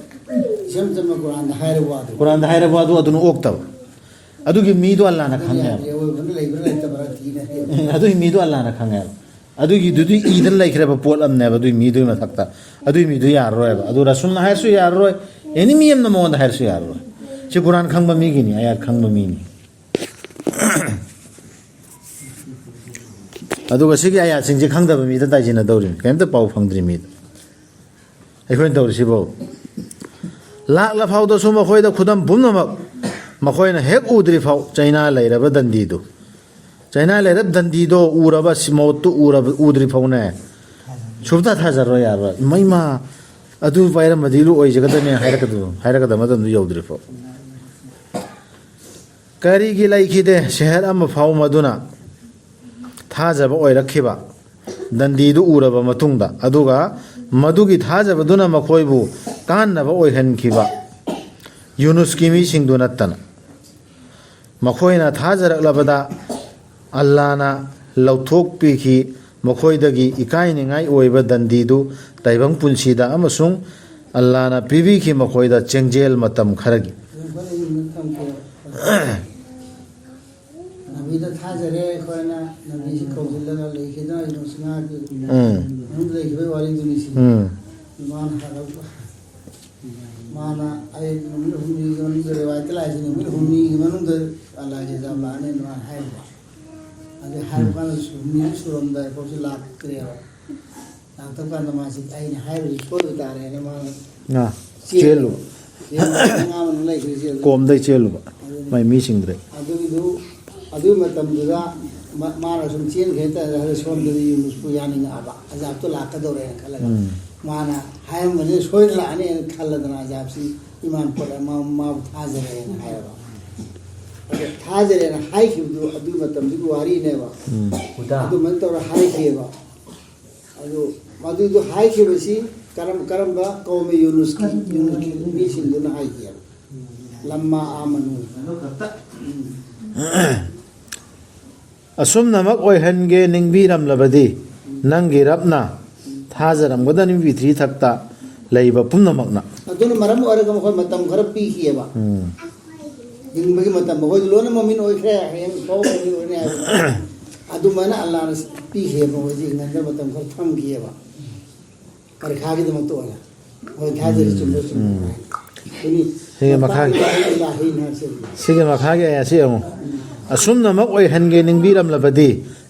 ꯏꯆꯝ ꯆꯝꯅ ꯀꯨꯔꯥꯟꯗ ꯍꯥꯏꯔꯕ ꯋꯥꯗꯣ꯫ ꯀꯨꯔꯥꯟꯗ ꯍꯥꯏꯔꯕ ꯋꯥꯗꯣ ꯑꯗꯨꯅ ꯑꯣꯛꯇꯕ꯫ ꯑꯗꯨꯒꯤ ꯃꯤꯗꯣ ꯑꯜꯂꯥꯅ ꯈꯪꯉꯦꯕ꯫ ꯑꯗꯨꯗꯤ ꯑꯣꯏꯕꯅ ꯂꯩꯕ꯭ꯔꯥ ꯂꯩꯇꯕ꯭ꯔꯥ ꯊꯤꯅ ꯍꯥꯏꯌꯦꯕ꯫ ꯑꯗꯨꯒꯤ ꯃꯤꯗꯣ ꯑꯜꯂꯥꯅ ꯈꯪꯉꯦꯕ꯫ ꯑꯗꯨꯒꯤꯗꯨꯗꯤ ꯏꯗꯅ ꯂꯩꯈ꯭ꯔꯦꯕ ꯄꯣꯠ ꯑꯃꯅꯦꯕ ꯑꯗꯨꯒꯤ ꯃꯤꯗꯨꯒꯤ ꯃꯊꯛꯇ꯫ ꯑꯗꯨꯒꯤ ꯃꯤꯗꯨ ꯌꯥꯔꯔꯣꯏꯕ꯫ ꯑꯗꯨ ꯔꯁꯨꯜꯅ ꯍꯥꯏꯔꯁꯨ ꯌꯥꯔꯔꯣꯏ, ꯑꯦꯅꯤ ꯃꯤ ꯑꯃꯅ ꯃꯉꯣꯟꯗ ꯍꯥꯏꯔꯁꯨ ꯌꯥꯔꯔꯣꯏ꯫ ꯁꯤ ꯀꯨꯔꯥꯟ ꯈꯪꯕ ꯃꯤꯒꯤꯅꯤ, ꯑꯌꯥꯠ ꯈꯪꯕ ꯃꯤꯅꯤ꯫ ꯑꯗꯨꯒ ꯁꯤꯒꯤ ꯑꯌꯥꯠꯁꯤꯡꯁꯦ ꯈꯪꯗꯕ ꯃꯤꯗ ꯇꯥꯏꯁꯤꯟꯅꯗꯧꯔꯤꯅꯤ, ꯀꯔꯤꯝꯇ ꯄꯥꯎ ꯐꯪꯗ꯭ꯔꯤ ꯃꯤꯗ꯫ ꯑꯩꯈꯣꯏꯅ ꯇꯧꯔꯤꯁꯤꯕꯨ ꯂꯥꯛꯂ ꯐꯥꯎꯗꯁꯨ ꯃꯈꯣꯏꯗ ꯈꯨꯗꯝ ꯄꯨꯝꯅꯃꯛ ꯃꯈꯣꯏꯅ ꯍꯦꯛ ꯎꯗ꯭ꯔꯤ ꯐꯥꯎ ꯆꯩꯅꯥ ꯂꯩꯔꯕ ꯗꯟꯗꯤꯗꯨ, ꯆꯩꯅꯥ ꯂꯩꯔꯕ ꯗꯟꯗꯤꯗꯣ ꯎꯔꯕ, ꯁꯤ ꯃꯣꯠꯇꯨ ꯎꯔꯕ, ꯎꯗ꯭ꯔꯤ ꯐꯥꯎꯅꯦ ꯁꯨꯞꯊꯥ ꯊꯥꯖꯔꯣꯏ, ꯌꯥꯔꯣꯏ꯫ ꯏꯃꯩꯃ, ꯑꯗꯨ ꯄꯥꯏꯔꯝꯃꯗꯤ ꯂꯨ ꯑꯣꯏꯖꯒꯗꯕꯅꯦ ꯍꯥꯏꯔꯛꯀꯗꯕ, ꯍꯥꯏꯔꯛꯀꯗꯕ ꯃꯇꯝꯗꯨ ꯌꯧꯗ꯭ꯔꯤ ꯐꯥꯎ꯫ ꯀꯔꯤꯒꯤ ꯂꯩꯈꯤꯗꯦ ꯁꯦꯍꯔ ꯑꯃ ꯐꯥꯎ ꯃꯗꯨꯅ ꯊꯥꯖꯕ ꯑꯣꯏꯔꯛꯈꯤꯕ ꯗꯟꯗꯤꯗꯨ ꯎꯔꯕ ꯃꯇꯨꯡꯗ, ꯑꯗꯨꯒ ꯃꯗꯨꯒꯤ ꯊꯥꯖꯕꯗꯨꯅ ꯃꯈꯣꯏꯕꯨ ꯀꯥꯟꯅꯕ ꯑꯣꯏꯍꯟꯈꯤꯕ ꯌꯨꯅꯨꯁꯀꯤ ꯃꯤꯁꯤꯡꯗꯨ ꯅꯠꯇꯅ? ꯃꯈꯣꯏꯅ ꯊꯥꯖꯔꯛꯂꯕꯗ ꯑꯜꯂꯥꯅ ꯂꯧꯊꯣꯛꯄꯤꯈꯤ ꯃꯈꯣꯏꯗꯒꯤ ꯏꯀꯥꯏꯅꯤꯡꯉꯥꯏ ꯑꯣꯏꯕ ꯗꯟꯗꯤꯗꯨ ꯇꯥꯏꯕꯪ ꯄꯨꯟꯁꯤꯗ, ꯑꯃꯁꯨꯡ ꯑꯜꯂꯥꯅ ꯄꯤꯕꯤꯈꯤ ꯃꯈꯣꯏꯗ ꯆꯦꯡꯖꯦꯜ ꯃꯇꯝ ꯈꯔꯒꯤ꯫ ꯅꯕꯤꯗ ꯊꯥꯖꯔꯦ ꯑꯩꯈꯣꯏꯅ, ꯅꯕꯤꯁꯤ ꯀꯧꯁꯤꯜꯂꯒ ꯂꯩꯈꯤꯗꯅ ꯌꯨꯅꯨꯁ ꯉꯥꯒꯤ ꯎꯝ꯫ ꯃꯅꯨꯡꯗ ꯂꯩꯈꯤꯕꯒꯤ ꯋꯥꯔꯤꯗꯨꯅꯤ ꯁꯤ꯫ ꯎꯝ꯫ ꯃꯥꯅ ꯍꯥꯏꯔꯛꯄ, ꯃꯥꯅ ꯑꯩ ꯅꯨꯃꯤꯠ ꯍꯨꯝꯅꯤꯒꯤ ꯃꯅꯨꯡꯗ ꯔꯤꯋꯥꯌꯠꯇ ꯂꯥꯛꯏꯁꯦ, ꯅꯨꯃꯤꯠ ꯍꯨꯝꯅꯤꯒꯤ ꯃꯅꯨꯡꯗ ꯑꯜꯂꯥꯍꯒꯤ ꯑꯖꯥꯕ ꯂꯥꯛꯑꯅꯤꯅ ꯃꯥꯅ ꯍꯥꯏꯔꯤꯕ꯫ ꯑꯗꯩ ꯍꯥꯏꯕ ꯀꯥꯟꯗ ꯍꯨꯝꯅꯤ ꯁꯨꯔꯝꯗꯥꯏ ꯐꯥꯎꯁꯤ ꯂꯥꯛꯇ꯭ꯔꯦꯕ꯫ ꯂꯥꯛꯇꯕ ꯀꯥꯟꯗ ꯃꯥꯁꯤ ꯑꯩꯅ ꯍꯥꯏꯔꯤꯕꯁꯤ ꯁꯣꯏꯕ ꯇꯥꯔꯦꯅ ꯃꯥꯅ ꯑꯥ, ꯆꯦꯜꯂꯨ꯫ ꯆꯦꯜꯂꯨ꯫ ꯆꯦꯜꯂꯨ꯫ ꯑꯉꯥꯡ ꯑꯃ ꯂꯩꯈ꯭ꯔꯦ, ꯆꯦꯜꯂꯨ꯫ ꯀꯣꯝꯗꯩ ꯆꯦꯜꯂꯨꯕ꯫ ꯑꯗꯨꯅꯤ꯫ ꯃꯥꯏ ꯃꯤꯁꯤꯡꯗꯨꯗꯩ꯫ ꯑꯗꯨꯒꯤꯗꯨ, ꯑꯗꯨꯒꯤ ꯃꯇꯝꯗꯨꯗ ꯃ-, ꯃꯥꯅ ꯁꯨꯝ ꯆꯦꯟꯈ꯭ꯔꯦ ꯍꯥꯏꯇꯥꯔꯦ, ꯁꯣꯝꯗꯗꯤ ꯌꯨꯅꯨꯁꯄꯨ ꯌꯥꯅꯤꯡꯉꯛꯑꯕ, ꯑꯖꯥꯕꯇꯣ ꯂꯥꯛꯀꯗꯧꯔꯦꯅ ꯈꯜꯂꯒ꯫ ꯎꯝ꯫ ꯃꯥꯅ ꯍꯥꯏꯔꯝꯕꯅꯤ, ꯁꯣꯏꯗꯅ ꯂꯥꯛꯑꯅꯤꯅ ꯈꯜꯂꯗꯅ ꯑꯖꯥꯕꯁꯤ ꯏꯃꯥꯟ ꯄꯣꯠ ꯑꯃ ꯃꯥꯕꯨ ꯊꯥꯖꯔꯦꯅ ꯍꯥꯏꯔꯕ꯫ ꯑꯗꯣ ꯊꯥꯖꯔꯦꯅ ꯍꯥꯏꯈꯤꯕꯗꯨ ꯑꯗꯨꯒꯤ ꯃꯇꯝꯗꯨꯒꯤ ꯋꯥꯔꯤꯅꯦꯕ꯫ ꯎꯝ꯫ ꯍꯨꯗꯥ꯫ ꯑꯗꯨꯃꯥꯏꯅ ꯇꯧꯔ ꯍꯥꯏꯈꯤꯑꯕ꯫ ꯑꯗꯨ ꯃꯗꯨꯗꯣ ꯍꯥꯏꯈꯤꯕꯁꯤ ꯀꯔꯝ-, ꯀꯔꯝꯕ ꯀꯧꯃꯤ ꯌꯨꯅꯨꯁꯀꯤ, ꯌꯨꯅꯨꯁꯀꯤ ꯃꯤꯁꯤꯡꯗꯨꯅ ꯍꯥꯏꯈꯤꯑꯕ? ꯂꯝꯃꯥ ꯑꯥꯃꯅꯨ꯫ ꯎꯝ꯫ ꯑꯁꯨꯝꯅꯃꯛ ꯑꯣꯏꯍꯟꯒꯦ ꯅꯤꯡꯕꯤꯔꯝꯂꯕꯗꯤ, ꯅꯪꯒꯤ ꯔꯕꯅ ꯊꯥꯖꯔꯝꯒꯗꯕꯅꯤ ꯄ꯭ꯔꯤꯊꯤꯕꯤ ꯊꯛꯇ ꯂꯩꯕ ꯄꯨꯝꯅꯃꯛꯅ꯫ ꯑꯗꯨꯅ ꯃꯔꯝ ꯑꯣꯏꯔꯒ ꯃꯈꯣꯏ ꯃꯇꯝ ꯈꯔ ꯄꯤꯈꯤꯑꯕ꯫ ꯎꯝ꯫ ꯍꯤꯡꯕꯒꯤ ꯃꯇꯝ, ꯃꯈꯣꯏ ꯂꯣꯏꯅ ꯃꯨꯃꯤꯟ ꯑꯣꯏꯈ꯭ꯔꯦ, ꯍꯌꯦꯡ ꯐꯥꯎ ꯃꯨꯃꯤꯟ ꯑꯣꯏꯔꯅꯤ ꯍꯥꯏꯕ꯫ ꯑꯗꯨꯃꯥꯏꯅ ꯑꯜꯂꯥꯅ ꯄꯤꯈꯤꯑꯕ, ꯃꯈꯣꯏꯁꯦ ꯍꯤꯡꯍꯟꯕ ꯃꯇꯝ ꯈꯔ ꯊꯝꯈꯤꯑꯕ꯫ ꯄꯔꯤꯈꯥꯒꯤꯗꯃꯛꯇ ꯑꯣꯏꯅ꯫ ꯍꯣꯏ, ꯊꯥꯖꯔꯤ, ꯆꯨꯝꯕ꯭ꯔꯥ ꯆꯨꯝꯗꯕ꯭ꯔꯥ ꯍꯥꯏꯅ꯫ ꯑꯗꯨꯅꯤ, ꯁꯤꯒꯤ ꯃꯈꯥꯒꯤ, ꯃꯇꯥꯡ ꯏꯂꯥꯍꯤꯅ ꯍꯥꯏꯁꯦ꯫ ꯁꯤꯒꯤ ꯃꯈꯥꯒꯤ ꯑꯌꯥꯁꯤ ꯌꯦꯡꯉꯨ꯫ ꯑꯁꯨꯝꯅꯃꯛ ꯑꯣꯏꯍꯟꯒꯦ ꯅꯤꯡꯕꯤꯔꯝꯂꯕꯗꯤ,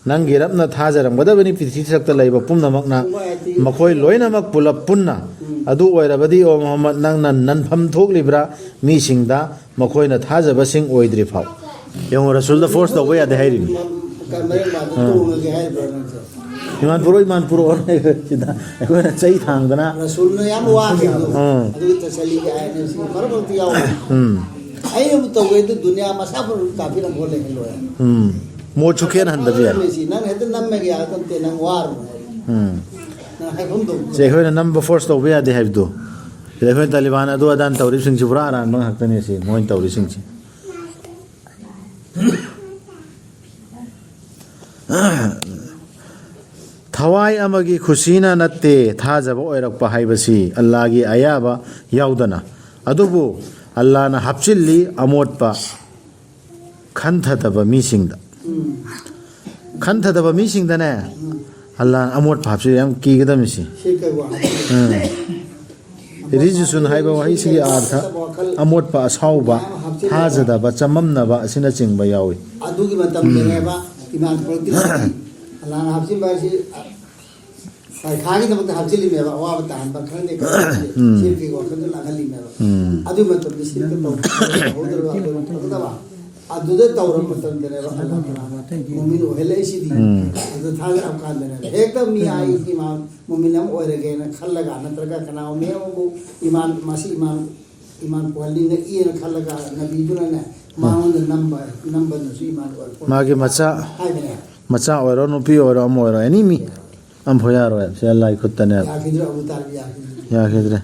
ꯅꯪꯒꯤ ꯔꯕꯅ ꯊꯥꯖꯔꯝꯒꯗꯕꯅꯤ ꯄ꯭ꯔꯤꯊꯤꯕꯤ ꯊꯛꯇ ꯂꯩꯕ ꯄꯨꯝꯅꯃꯛꯅ, ꯃꯈꯣꯏ ꯂꯣꯏꯅꯃꯛ ꯄꯨꯂꯞ ꯄꯨꯟꯅ꯫ ꯑꯗꯨ ꯑꯣꯏꯔꯕꯗꯤ, ꯑꯣ ꯃꯨꯍꯝꯃꯗ, ꯅꯪꯅ ꯅꯟꯐꯝ ꯊꯣꯛꯂꯤꯕ꯭ꯔꯥ ꯃꯤꯁꯤꯡꯗ, ꯃꯈꯣꯏꯅ ꯊꯥꯖꯕꯁꯤꯡ ꯑꯣꯏꯗ꯭ꯔꯤ ꯐꯥꯎ? ꯌꯦꯡꯉꯨ, ꯔꯁꯨꯜꯗ ꯐꯣꯔꯁ ꯇꯧꯕ ꯌꯥꯗꯦ ꯍꯥꯏꯔꯤꯕꯅꯤ꯫ ꯃꯔꯦꯡ ꯃꯥꯗ ꯑꯥ꯫ ꯇꯣꯡꯉꯒꯦ ꯍꯥꯏꯔꯤꯕ꯭ꯔꯥ ꯅꯪꯁꯦ? ꯏꯃꯥꯟ ꯄꯨꯔꯛꯑꯣ, ꯏꯃꯥꯟ ꯄꯨꯔꯛꯑꯣ ꯁꯤꯗ ꯑꯩꯈꯣꯏꯅ ꯆꯩ ꯊꯥꯡꯗꯅ꯫ ꯔꯁꯨꯜꯅ ꯌꯥꯝ ꯋꯥꯈꯤꯕꯗꯣ꯫ ꯑꯥ꯫ ꯑꯗꯨꯒꯤ ꯇꯁꯜꯂꯤꯒꯤ ꯑꯥꯌꯠꯅꯦ ꯁꯤ ꯃꯔꯛ ꯃꯔꯛꯇ ꯌꯥꯎꯕꯅꯦ꯫ ꯎꯝ꯫ ꯑꯩꯅꯕꯨ ꯇꯧꯒꯦꯗꯤ ꯗꯨꯅꯤꯌꯥ ꯃꯁꯥ ꯄꯨꯝꯕ ꯀꯥꯐꯤꯔ ꯑꯃ ꯂꯩꯍꯜꯂꯣꯏ꯫ ꯎꯝ꯫ ꯃꯣꯠꯁꯨ ꯈꯦꯠꯍꯟꯗꯕ ꯌꯥꯏ꯫ ꯁꯤ ꯅꯪ ꯍꯦꯛꯇ ꯅꯝꯃꯒꯦ ꯌꯥꯕ ꯅꯠꯇꯦ, ꯅꯪ ꯋꯥꯔꯕꯅꯦ꯫ ꯎꯝ꯫ ꯅꯪ ꯍꯥꯏꯐꯝ ꯊꯣꯛꯄ꯫ ꯁꯦ, ꯑꯩꯈꯣꯏꯅ ꯅꯝꯕ ꯐꯣꯔꯁ ꯇꯧꯕ ꯌꯥꯗꯦ ꯍꯥꯏꯕꯗꯣ꯫ ꯁꯤꯗ ꯑꯩꯈꯣꯏꯅ ꯇꯥꯂꯤꯕꯥꯟ ꯑꯗꯨ ꯑꯗꯥꯅ ꯇꯧꯔꯤꯕꯁꯤꯡꯁꯤ ꯄꯨꯔꯥ ꯑꯔꯥꯟꯕ ꯉꯥꯛꯇꯅꯦ ꯁꯤ ꯃꯣꯏꯅ ꯇꯧꯔꯤꯁꯤꯡꯁꯤ꯫ ꯊꯋꯥꯏ ꯑꯃꯒꯤ ꯈꯨꯁꯤꯅ ꯅꯠꯇꯦ ꯊꯥꯖꯕ ꯑꯣꯏꯔꯛꯄ ꯍꯥꯏꯕꯁꯤ ꯑꯜꯂꯥꯒꯤ ꯑꯌꯥꯕ ꯌꯥꯎꯗꯅ, ꯑꯗꯨꯕꯨ ꯑꯜꯂꯥꯅ ꯍꯥꯞꯆꯤꯜꯂꯤ ꯑꯃꯣꯠꯄ ꯈꯟꯊꯗꯕ ꯃꯤꯁꯤꯡꯗ꯫ ꯎꯝ꯫ ꯈꯟꯊꯗꯕ ꯃꯤꯁꯤꯡꯗꯅꯦ, ꯎꯝ꯫ ꯑꯜꯂꯥꯍꯅ ꯑꯃꯣꯠꯄ ꯍꯥꯞꯆꯤꯜꯂꯤ, ꯌꯥꯝ ꯀꯤꯒꯗꯕꯅꯤ ꯁꯤ꯫ ꯁꯤ ꯀꯩ ꯋꯥꯍꯩ? ꯎꯝ꯫ ꯔꯤꯖꯁꯨꯟ ꯍꯥꯏꯕ ꯋꯥꯍꯩꯁꯤꯒꯤ ꯑꯥꯔꯊ ꯑꯃꯣꯠꯄ, ꯑꯁꯥꯎꯕ, ꯊꯥꯖꯗꯕ, ꯆꯃꯝꯅꯕ ꯑꯁꯤꯅꯆꯤꯡꯕ ꯌꯥꯎꯏ꯫ ꯑꯗꯨꯒꯤ ꯃꯇꯝꯗꯅꯦꯕ ꯏꯃꯥꯟ ꯄꯨꯔꯛꯇ꯭ꯔꯤꯁꯤ꯫ ꯑꯜꯂꯥꯍꯅ ꯍꯥꯞꯆꯤꯟꯕ ꯍꯥꯏꯁꯤ ꯄꯩꯈꯥꯒꯤꯗꯃꯛꯇ ꯍꯥꯞꯆꯤꯜꯂꯤꯅꯦꯕ, ꯑꯋꯥꯕ ꯇꯥꯍꯟꯕ ꯈꯪꯗꯦ, ꯈꯪꯗꯦ꯫ ꯎꯝ꯫ ꯁꯤꯔꯀꯤ ꯋꯥꯈꯜꯗꯣ ꯂꯥꯛꯍꯜꯂꯤꯅꯦꯕ꯫ ꯎꯝ꯫ ꯑꯗꯨꯒꯤ ꯃꯇꯝꯗ ꯁꯤꯔꯀ ꯇꯧꯍꯧꯗ꯭ꯔꯕ, ꯑꯗꯨ ꯐꯒꯗꯕ꯫ ꯑꯗꯨꯗ ꯇꯧꯔꯕ ꯃꯇꯝꯗꯅꯦꯕ ꯑꯜꯂꯥꯍ ꯇꯥꯂꯥꯅ ꯃꯨꯃꯤꯟ ꯑꯣꯏꯍꯜꯂꯛꯏꯁꯤꯗꯤ꯫ ꯎꯝ꯫ ꯑꯗꯨ ꯊꯥꯖꯔꯛꯑ ꯀꯥꯟꯗꯅꯦꯕ ꯍꯦꯛꯇ ꯃꯤ ꯑꯩ ꯏꯃꯥꯟ ꯃꯨꯃꯤꯟ ꯑꯃ ꯑꯣꯏꯔꯒꯦꯅ ꯈꯜꯂꯒ, ꯅꯠꯇ꯭ꯔꯒ ꯀꯅꯥꯒꯨꯝꯕ ꯑꯃꯕꯨ ꯏꯃꯥꯟ, ꯃꯁꯤ ꯏꯃꯥꯟ, ꯏꯃꯥꯟ ꯄꯨꯍꯟꯅꯤꯡꯉꯛꯏꯅ ꯈꯜꯂꯒ ꯅꯕꯤꯗꯨꯅꯅꯦ ꯃꯉꯣꯟꯗ ꯅꯝꯕ, ꯅꯝꯕꯅꯁꯨ ꯏꯃꯥꯟ ꯑꯣꯏꯔꯛꯄ ꯃꯥꯒꯤ ꯃꯆꯥ, ꯍꯥꯏꯕꯅꯦ꯫ ꯃꯆꯥ ꯑꯣꯏꯔꯣ, ꯅꯨꯄꯤ ꯑꯣꯏꯔꯣ, ꯑꯃ ꯑꯣꯏꯔꯣ, ꯑꯦꯅꯤ ꯃꯤ ꯑꯝꯐꯥꯎ ꯌꯥꯔꯣꯏ꯫ ꯁꯤ ꯑꯜꯂꯥꯍꯒꯤ ꯈꯨꯠꯇꯅꯦꯕ꯫ ꯌꯥꯈꯤꯗ꯭ꯔꯦ, ꯑꯕꯨ ꯇꯥꯂꯤꯕ ꯌꯥꯈꯤꯗ꯭ꯔꯦ꯫ ꯌꯥꯈꯤꯗ꯭ꯔꯦ꯫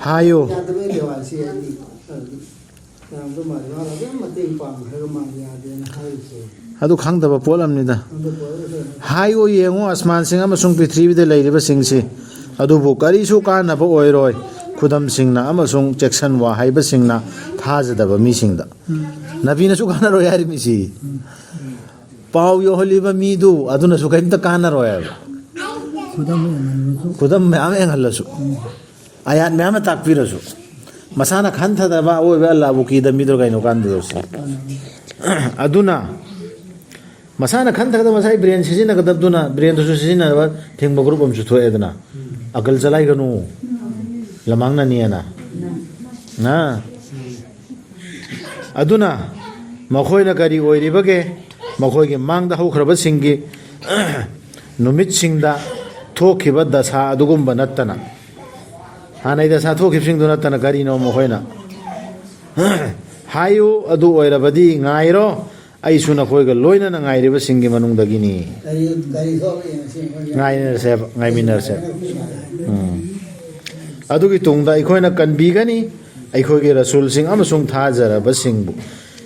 ꯍꯥꯏꯌꯨ꯫ ꯌꯥꯗꯕꯩ ꯅꯦꯋꯥꯛꯁꯤ ꯑꯩꯗꯤ ꯈꯔꯗꯤ ꯌꯥꯔꯝꯗꯧ ꯃꯥꯜꯂꯤ꯫ ꯃꯥꯅ ꯑꯗꯨꯝ ꯃꯇꯦꯡ ꯄꯥꯡꯈ꯭ꯔꯒ ꯃꯥꯅ ꯌꯥꯗꯦꯅ ꯍꯥꯏꯔꯤꯁꯦ꯫ ꯑꯗꯨ ꯈꯪꯗꯕ ꯄꯣꯠ ꯑꯃꯅꯤꯗ꯫ ꯈꯪꯗꯕ ꯄꯣꯠ ꯑꯃꯅꯤ꯫ ꯍꯥꯏꯌꯨ ꯌꯦꯡꯉꯨ, ꯑꯁꯃꯥꯟꯁꯤꯡ ꯑꯃꯁꯨꯡ ꯄ꯭ꯔꯤꯊꯤꯕꯤꯗ ꯂꯩꯔꯤꯕꯁꯤꯡꯁꯤ, ꯑꯗꯨꯕꯨ ꯀꯔꯤꯁꯨ ꯀꯥꯟꯅꯕ ꯑꯣꯏꯔꯣꯏ, ꯈꯨꯗꯝꯁꯤꯡꯅ ꯑꯃꯁꯨꯡ ꯆꯦꯛꯁꯟꯋꯥ ꯍꯥꯏꯕꯁꯤꯡꯅ ꯊꯥꯖꯗꯕ ꯃꯤꯁꯤꯡꯗ꯫ ꯅꯕꯤꯅꯁꯨ ꯀꯥꯟꯅꯔꯣꯏ ꯍꯥꯏꯔꯤꯃꯤꯁꯤ꯫ ꯄꯥꯎ ꯌꯧꯍꯜꯂꯤꯕ ꯃꯤꯗꯨ ꯑꯗꯨꯅꯁꯨ ꯀꯔꯤꯝꯇ ꯀꯥꯟꯅꯔꯣꯏ ꯍꯥꯏꯕ꯫ ꯈꯨꯗꯝ ꯌꯦꯡꯍꯜꯂꯁꯨ꯫ ꯈꯨꯗꯝ ꯃꯌꯥꯝ ꯌꯦꯡꯍꯜꯂꯁꯨ꯫ ꯑꯌꯥꯠ ꯃꯌꯥꯝ ꯑꯃ ꯇꯥꯛꯄꯤꯔꯁꯨ꯫ ꯃꯁꯥꯅ ꯈꯟꯊꯗꯕ ꯑꯋꯣꯏꯕ ꯑꯜꯂꯥꯕꯨ ꯀꯤꯗꯕ ꯃꯤꯗꯨ ꯀꯩꯅꯣ ꯀꯥꯟꯗꯗꯧꯁꯤ꯫ ꯑꯗꯨꯅ ꯃꯁꯥꯅ ꯈꯟꯊꯒꯗꯕ, ꯃꯁꯥꯒꯤ ꯕ꯭ꯔꯦꯟ ꯁꯤꯖꯤꯟꯅꯒꯗꯕꯗꯨꯅ ꯕ꯭ꯔꯦꯟꯗꯨꯁꯨ ꯁꯤꯖꯤꯟꯅꯕ ꯊꯤꯡꯕ ꯒ꯭ꯔꯨꯞ ꯑꯃꯁꯨ ꯊꯣꯛꯑꯦꯗꯅ꯫ ꯑꯀꯜ ꯆꯂꯥꯏꯒꯅꯨ, ꯂꯃꯥꯡꯅꯅꯤꯑꯅ꯫ ꯅ꯫ ꯑꯗꯨꯅ ꯃꯈꯣꯏꯅ ꯀꯔꯤ ꯑꯣꯏꯔꯤꯕꯒꯦ? ꯃꯈꯣꯏꯒꯤ ꯃꯥꯡꯗ ꯍꯧꯈ꯭ꯔꯕꯁꯤꯡꯒꯤ ꯅꯨꯃꯤꯠꯁꯤꯡꯗ ꯊꯣꯛꯈꯤꯕ ꯗꯁꯥ ꯑꯗꯨꯒꯨꯝꯕ ꯅꯠꯇꯅ꯫ ꯍꯥꯟꯅꯩ ꯗꯁꯥ ꯊꯣꯛꯈꯤꯕꯁꯤꯡꯗꯨ ꯅꯠꯇꯅ ꯀꯔꯤꯅꯣ ꯃꯈꯣꯏꯅ? ꯍꯥꯏꯌꯨ, ꯑꯗꯨ ꯑꯣꯏꯔꯕꯗꯤ ꯉꯥꯏꯔꯣ, ꯑꯩꯁꯨ ꯅꯈꯣꯏꯒ ꯂꯣꯏꯅꯅ ꯉꯥꯏꯔꯤꯕꯁꯤꯡꯒꯤ ꯃꯅꯨꯡꯗꯒꯤꯅꯤ꯫ ꯀꯔꯤ, ꯀꯔꯤ ꯊꯣꯛꯂꯛꯏꯅꯣ ꯁꯤ ꯑꯩꯈꯣꯏꯒꯤ? ꯉꯥꯏꯅꯔꯁꯦꯕ, ꯉꯥꯏꯃꯤꯟꯅꯔꯁꯦꯕ꯫ ꯎꯝ꯫ ꯑꯗꯨꯒꯤ ꯇꯨꯡꯗ ꯑꯩꯈꯣꯏꯅ ꯀꯟꯕꯤꯒꯅꯤ, ꯑꯩꯈꯣꯏꯒꯤ ꯔꯁꯨꯜꯁꯤꯡ ꯑꯃꯁꯨꯡ ꯊꯥꯖꯔꯕꯁꯤꯡꯕꯨ꯫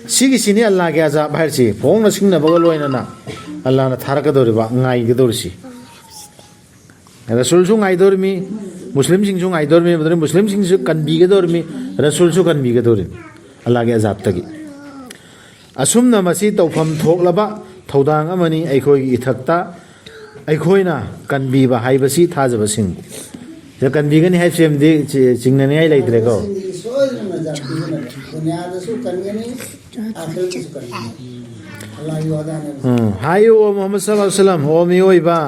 ꯁꯤꯒꯤꯁꯤꯅꯤ ꯑꯜꯂꯥꯍꯒꯤ ꯑꯖꯥꯕ ꯍꯥꯏꯔꯤꯁꯤ, ꯐꯣꯡꯅ ꯁꯤꯡꯅꯕꯒ ꯂꯣꯏꯅꯅ ꯑꯜꯂꯥꯍꯅ ꯊꯥꯔꯛꯀꯗꯧꯔꯤꯕ, ꯉꯥꯏꯒꯗꯧꯔꯤꯁꯤ꯫ ꯔꯁꯨꯜꯁꯨ ꯉꯥꯏꯗꯧꯔꯤꯃꯤ, ꯃꯨꯁꯂꯤꯝꯁꯤꯡꯁꯨ ꯉꯥꯏꯗꯧꯔꯤꯃꯤ, ꯃꯗꯨꯗ ꯃꯨꯁꯂꯤꯝꯁꯤꯡꯁꯨ ꯀꯟꯕꯤꯒꯗꯧꯔꯤꯃꯤ, ꯔꯁꯨꯜꯁꯨ ꯀꯟꯕꯤꯒꯗꯧꯔꯤꯃꯤ ꯑꯜꯂꯥꯍꯒꯤ ꯑꯖꯥꯕꯇꯒꯤ꯫ ꯑꯁꯨꯝꯅ ꯃꯁꯤ ꯇꯧꯐꯝ ꯊꯣꯛꯂꯕ ꯊꯧꯗꯥꯡ ꯑꯃꯅꯤ ꯑꯩꯈꯣꯏꯒꯤ ꯏꯊꯛꯇ꯫ ꯑꯩꯈꯣꯏꯅ ꯀꯟꯕꯤꯕ ꯍꯥꯏꯕꯁꯤ ꯊꯥꯖꯕꯁꯤꯡꯕꯨ꯫ ꯁꯤꯗ ꯀꯟꯕꯤꯒꯅꯤ ꯍꯥꯏꯕꯁꯤꯃꯗꯤ ꯆꯤ-, ꯆꯤꯡꯅꯅꯤꯡꯉꯥꯏ ꯂꯩꯇ꯭ꯔꯦꯀꯣ꯫ ꯁꯤꯡꯗꯤ ꯁꯣꯏꯗꯅ ꯃꯖꯥ ꯄꯤꯒꯅꯤ꯫ ꯗꯨꯅꯤꯌꯥꯗꯁꯨ ꯀꯟꯒꯅꯤ, ꯑꯥꯈꯤꯔꯠꯇꯁꯨ ꯀꯟꯒꯅꯤ꯫ ꯑꯜꯂꯥꯍꯒꯤ ꯋꯥꯗꯥꯅꯦꯕ꯫ ꯎꯝ꯫ ꯍꯥꯏꯌꯨ, ꯑꯣ ꯃꯨꯍꯝꯃꯗ ꯁꯜꯂꯜꯂꯥꯍꯨ ꯑꯂꯩꯍꯤ ꯋꯁꯜꯂꯝ, ꯑꯣ ꯃꯤꯑꯣꯏꯕ,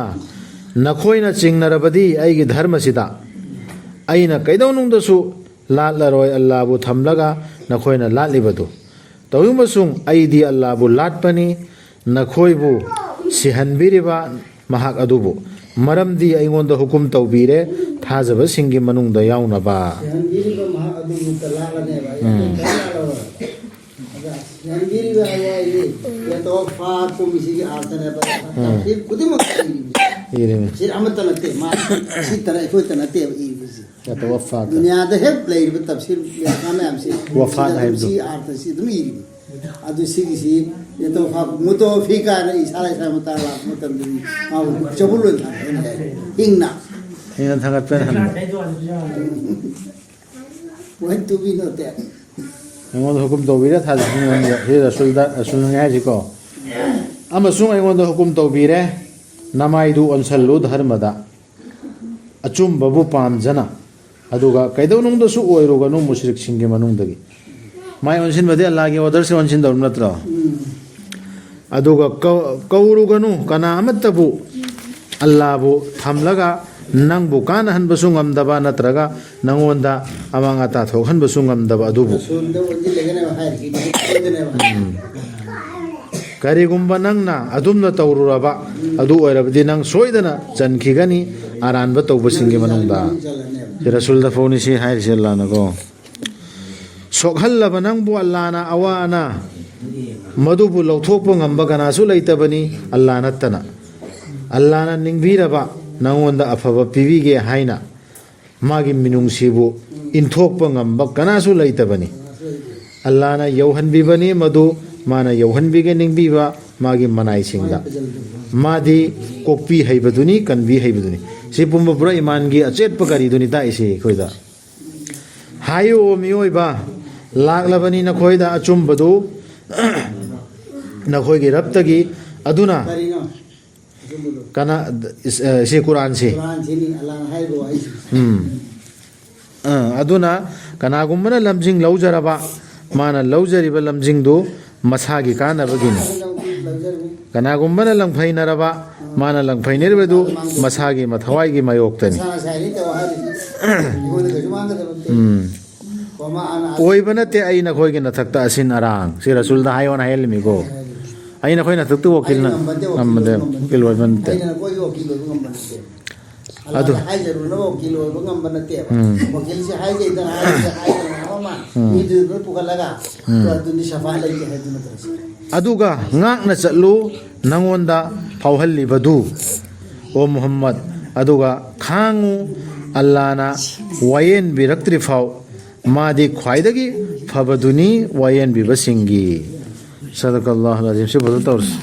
ꯅꯈꯣꯏꯅ ꯆꯤꯡꯅꯔꯕꯗꯤ ꯑꯩꯒꯤ ꯙꯔꯃꯁꯤꯗ ꯑꯩꯅ ꯀꯩꯗꯧꯅꯨꯡꯗꯁꯨ ꯂꯥꯠꯂꯔꯣꯏ, ꯑꯜꯂꯥꯍꯕꯨ ꯊꯝꯂꯒ ꯅꯈꯣꯏꯅ ꯂꯥꯠꯂꯤꯕꯗꯨ꯫ ꯇꯧꯏꯒꯨꯝꯕꯁꯨꯡ ꯑꯩꯗꯤ ꯑꯜꯂꯥꯍꯕꯨ ꯂꯥꯠꯄꯅꯤ, ꯅꯈꯣꯏꯕꯨ ꯁꯤꯍꯟꯕꯤꯔꯤꯕ ꯃꯍꯥꯛ ꯑꯗꯨꯕꯨ, ꯃꯔꯝꯗꯤ ꯑꯩꯉꯣꯟꯗ ꯍꯨꯀꯨꯝ ꯇꯧꯕꯤꯔꯦ, ꯊꯥꯖꯕꯁꯤꯡꯒꯤ ꯃꯅꯨꯡꯗ ꯌꯥꯎꯅꯕ꯫ ꯁꯤꯍꯟꯕꯤꯔꯤꯕ ꯃꯍꯥꯛ ꯑꯗꯨꯕꯨ ꯂꯥꯠꯂꯅꯦꯕ꯫ ꯎꯝ꯫ ꯑꯗ ꯁꯤꯍꯟꯕꯤꯔꯤꯕ ꯍꯥꯏꯕ ꯍꯥꯏꯗꯤ, ꯌꯦꯇꯣꯐꯥ ꯀꯨꯝꯁꯤꯒꯤ ꯑꯥꯔꯊꯅꯦꯕ꯫ ꯎꯝ꯫ ꯇꯔꯇꯤꯕ ꯈꯨꯗꯤꯡꯃꯛ ꯏꯔꯤꯕꯁꯦ꯫ ꯏꯔꯤꯕꯅꯤ꯫ ꯁꯤ ꯑꯃꯠꯇ ꯅꯠꯇꯦ, ꯃꯥ ꯁꯤꯇꯅ ꯑꯩꯈꯣꯏꯇ ꯅꯠꯇꯦꯕ ꯏꯔꯤꯕꯁꯦ꯫ ꯌꯦꯇꯣꯐꯥ꯫ ꯗꯨꯅꯤꯌꯥꯗ ꯍꯦꯛ ꯂꯩꯔꯤꯕ ꯇꯐꯁꯤꯔ ꯃꯌꯥꯝꯁꯦ, ꯋꯐꯥꯠ ꯁꯤꯗ ꯍꯥꯏꯕꯗꯣ꯫ ꯁꯤ ꯑꯥꯔꯊꯁꯤ ꯑꯗꯨꯝ ꯏꯔꯤꯕꯅꯤ꯫ ꯑꯗꯨ ꯁꯤꯒꯤꯁꯤ ꯌꯦꯇꯣꯐꯥ ꯃꯨꯇꯣꯐꯤꯀꯥꯅ ꯏꯁꯥ ꯏꯁꯥ ꯃꯇꯥꯡ ꯂꯥꯛꯄ ꯃꯇꯝꯗꯗꯤ ꯃꯥꯕꯨ ꯆꯕꯨꯜ ꯑꯣꯏꯅ ꯊꯥꯡꯒꯠꯍꯟꯕ ꯌꯥꯏ꯫ ꯍꯤꯡꯅ꯫ ꯍꯤꯡꯅ ꯊꯥꯡꯒꯠꯄ ꯍꯟꯕ꯫ When to be noted꯫ ꯑꯩꯉꯣꯟꯗ ꯍꯨꯀꯨꯝ ꯇꯧꯕꯤꯔꯦ, ꯊꯥꯖ-, ꯁꯤ ꯔꯁꯨꯜꯗ, ꯔꯁꯨꯜꯅꯤ ꯍꯥꯏꯁꯤꯀꯣ꯫ ꯑꯃꯁꯨꯡ ꯑꯩꯉꯣꯟꯗ ꯍꯨꯀꯨꯝ ꯇꯧꯕꯤꯔꯦ, ꯅꯃꯥꯏꯗꯨ ꯑꯣꯟꯁꯜꯂꯨ ꯙꯔꯃꯗ꯫ ꯑꯆꯨꯝꯕꯕꯨ ꯄꯥꯝꯖꯅ, ꯑꯗꯨꯒ ꯀꯩꯗꯧꯅꯨꯡꯗꯁꯨ ꯑꯣꯏꯔꯨꯒꯅꯨ ꯃꯨꯁ꯭ꯔꯤꯛꯁꯤꯡꯒꯤ ꯃꯅꯨꯡꯗꯒꯤ꯫ ꯃꯥꯏ ꯑꯣꯟꯁꯤꯟꯕꯗꯤ ꯑꯜꯂꯥꯍꯒꯤ ꯑꯣꯔꯗꯔꯁꯦ ꯑꯣꯟꯁꯤꯟꯗꯧꯔꯤꯕ ꯅꯠꯇ꯭ꯔꯣ? ꯎꯝ꯫ ꯑꯗꯨꯒ ꯀꯧ-, ꯀꯧꯔꯨꯒꯅꯨ ꯀꯅꯥ ꯑꯃꯠꯇꯕꯨ, ꯑꯜꯂꯥꯍꯕꯨ ꯊꯝꯂꯒ ꯅꯪꯕꯨ ꯀꯥꯟꯅꯍꯟꯕꯁꯨ ꯉꯝꯗꯕ ꯅꯠꯇ꯭ꯔꯒ ꯅꯪꯉꯣꯟꯗ ꯑꯃꯥꯡ ꯑꯇꯥ ꯊꯣꯛꯍꯟꯕꯁꯨ ꯉꯝꯗꯕ ꯑꯗꯨꯕꯨ꯫ ꯔꯁꯨꯜꯗ ꯑꯣꯟꯁꯤꯜꯂꯒꯅꯦꯕ ꯍꯥꯏꯔꯤꯁꯦ, ꯁꯣꯏꯗꯅꯦꯕ꯫ ꯎꯝ꯫ ꯀꯔꯤꯒꯨꯝꯕ ꯅꯪꯅ ꯑꯗꯨꯝꯅ ꯇꯧꯔꯨꯔꯕ ꯑꯗꯨ ꯑꯣꯏꯔꯕꯗꯤ ꯅꯪ ꯁꯣꯏꯗꯅ ꯆꯟꯈꯤꯒꯅꯤ ꯑꯔꯥꯟꯕ ꯇꯧꯕꯁꯤꯡꯒꯤ ꯃꯅꯨꯡꯗ꯫ ꯁꯤ ꯔꯁꯨꯜꯗ ꯐꯥꯎꯅꯤ ꯁꯤ ꯍꯥꯏꯔꯤꯁꯦ ꯑꯜꯂꯥꯍꯅꯀꯣ꯫ ꯁꯣꯛꯍꯜꯂꯕ ꯅꯪꯕꯨ ꯑꯜꯂꯥꯍꯅ ꯑꯋꯥ ꯑꯅꯥ ꯃꯗꯨꯕꯨ ꯂꯧꯊꯣꯛꯄ ꯉꯝꯕ ꯀꯅꯥꯁꯨ ꯂꯩꯇꯕꯅꯤ, ꯑꯜꯂꯥꯍ ꯅꯠꯇꯅ꯫ ꯑꯜꯂꯥꯍꯅ ꯅꯤꯡꯕꯤꯔꯕ ꯅꯪꯉꯣꯟꯗ ꯑꯐꯕ ꯄꯤꯕꯤꯒꯦ ꯍꯥꯏꯅ ꯃꯥꯒꯤ ꯃꯤꯅꯨꯡꯁꯤꯕꯨ ꯏꯟꯊꯣꯛꯄ ꯉꯝꯕ ꯀꯅꯥꯁꯨ ꯂꯩꯇꯕꯅꯤ꯫ ꯑꯜꯂꯥꯍꯅ ꯌꯧꯍꯟꯕꯤꯕꯅꯤ ꯃꯗꯨ, ꯃꯥꯅ ꯌꯧꯍꯟꯕꯤꯒꯦ ꯅꯤꯡꯕꯤꯕ ꯃꯥꯒꯤ ꯃꯅꯥꯏꯁꯤꯡꯗ꯫ ꯃꯥꯗꯤ ꯀꯣꯛꯄꯤ ꯍꯩꯕꯗꯨꯅꯤ, ꯀꯟꯕꯤ ꯍꯩꯕꯗꯨꯅꯤ꯫ ꯁꯤ ꯄꯨꯝꯕ ꯄꯨꯔꯥ ꯏꯃꯥꯟꯒꯤ ꯑꯆꯦꯠꯄ ꯀꯔꯤꯗꯨꯅꯤ ꯇꯥꯛꯏꯁꯤ ꯑꯩꯈꯣꯏꯗ꯫ ꯍꯥꯏꯌꯨ, ꯑꯣ ꯃꯤꯑꯣꯏꯕ, ꯂꯥꯛꯂꯕꯅꯤ ꯅꯈꯣꯏꯗ ꯑꯆꯨꯝꯕꯗꯨ ꯅꯈꯣꯏꯒꯤ ꯔꯕꯇꯒꯤ, ꯑꯗꯨꯅ ꯀꯔꯤꯅꯣ? ꯑꯆꯨꯝꯕꯗꯣ꯫ ꯀꯅꯥ, ꯏꯁ-, ꯑ, ꯁꯤ ꯀꯨꯔꯥꯟꯁꯤ꯫ ꯀꯨꯔꯥꯟꯁꯤꯅꯤ ꯑꯜꯂꯥꯍꯅ ꯍꯥꯏꯔꯤꯕ ꯋꯥꯍꯩꯁꯤ꯫ ꯎꯝ꯫ ꯑ, ꯑꯗꯨꯅ ꯀꯅꯥꯒꯨꯝꯕꯅ ꯂꯝꯖꯤꯡ ꯂꯧꯖꯔꯕ, ꯃꯥꯅ ꯂꯧꯖꯔꯤꯕ ꯂꯝꯖꯤꯡꯗꯨ ꯃꯁꯥꯒꯤ ꯀꯥꯟꯅꯕꯒꯤꯅꯤ꯫ ꯂꯧꯖꯔꯨ꯫ ꯀꯅꯥꯒꯨꯝꯕꯅ ꯂꯪꯐꯩꯅꯔꯕ, ꯃꯥꯅ ꯂꯪꯐꯩꯅꯔꯤꯕꯗꯨ ꯃꯁꯥꯒꯤ ꯃꯊꯋꯥꯏꯒꯤ ꯃꯥꯌꯣꯛꯇꯅꯤ꯫ ꯃꯁꯥ ꯃꯁꯥꯒꯤꯅꯤ ꯇꯧ ꯍꯥꯏꯔꯤꯁꯤ꯫ ꯑꯩꯉꯣꯟꯗ ꯀꯩꯁꯨ ꯃꯥꯡꯒꯗꯕ ꯅꯠꯇꯦ꯫ ꯎꯝ꯫ ꯋꯃꯥ ꯑꯅꯥ ꯑꯣꯏꯕ ꯅꯠꯇꯦ ꯑꯩ ꯅꯈꯣꯏꯒꯤ ꯅꯊꯛꯇ ꯑꯁꯤꯟ ꯑꯔꯥꯡ꯫ ꯁꯤ ꯔꯁꯨꯜꯗ ꯍꯥꯏꯌꯣꯅ ꯍꯥꯏꯍꯜꯂꯤꯃꯤꯀꯣ꯫ ꯑꯩ ꯅꯈꯣꯏ ꯅꯊꯛꯇ ꯋꯀꯤꯜꯅ ꯑꯩꯅ ꯉꯝꯕ ꯅꯠꯇꯦ, ꯋꯀꯤꯜ ꯉꯝꯕꯗ ꯑꯣꯏꯕ ꯉꯝꯕ ꯅꯠꯇꯦ꯫ ꯋꯀꯤꯜ ꯑꯣꯏꯕ ꯅꯠꯇꯦ꯫ ꯑꯩꯅ ꯅꯈꯣꯏꯒꯤ ꯋꯀꯤꯜ ꯑꯣꯏꯕ ꯉꯝꯕ ꯅꯠꯇꯦ꯫ ꯑꯗꯨ ꯑꯜꯂꯥꯍꯅ ꯍꯥꯏꯖꯔꯨꯅꯕ ꯋꯀꯤꯜ ꯑꯣꯏꯕ ꯉꯝꯕ ꯅꯠꯇꯦꯕ꯫ ꯎꯝ꯫ ꯋꯀꯤꯜꯁꯦ ꯍꯥꯏꯖꯩꯗꯅ ꯍꯥꯏꯖꯩ ꯍꯥꯏꯗꯅ ꯑꯃ ꯎꯝ꯫ ꯃꯤꯗꯨ ꯂꯣꯏ ꯄꯨꯈꯠꯂꯒ ꯎꯝ꯫ ꯑꯗꯨꯅꯤ ꯁꯐꯥ ꯂꯩꯇꯦ ꯍꯥꯏꯗꯨ ꯅꯠꯇ꯭ꯔꯁꯦ꯫ ꯑꯗꯨꯒ ꯉꯥꯛꯅ ꯆꯠꯂꯨ ꯅꯉꯣꯟꯗ ꯐꯥꯎꯍꯜꯂꯤꯕꯗꯨ, ꯑꯣ ꯃꯨꯍꯝꯃꯗ, ꯑꯗꯨꯒ ꯈꯥꯡꯉꯨ, ꯑꯜꯂꯥꯅ ꯋꯥꯌꯦꯟꯕꯤꯔꯛꯇ꯭ꯔꯤ ꯐꯥꯎ ꯃꯥꯗꯤ ꯈ꯭ꯋꯥꯏꯗꯒꯤ ꯐꯕꯗꯨꯅꯤ ꯋꯥꯌꯦꯟꯕꯤꯕꯁꯤꯡꯒꯤ꯫ ꯁꯗꯀꯜꯂꯥꯍꯨꯜ ꯑꯖꯤꯝ꯫ ꯁꯤ ꯐꯖꯅ ꯇꯧꯔꯁꯤ꯫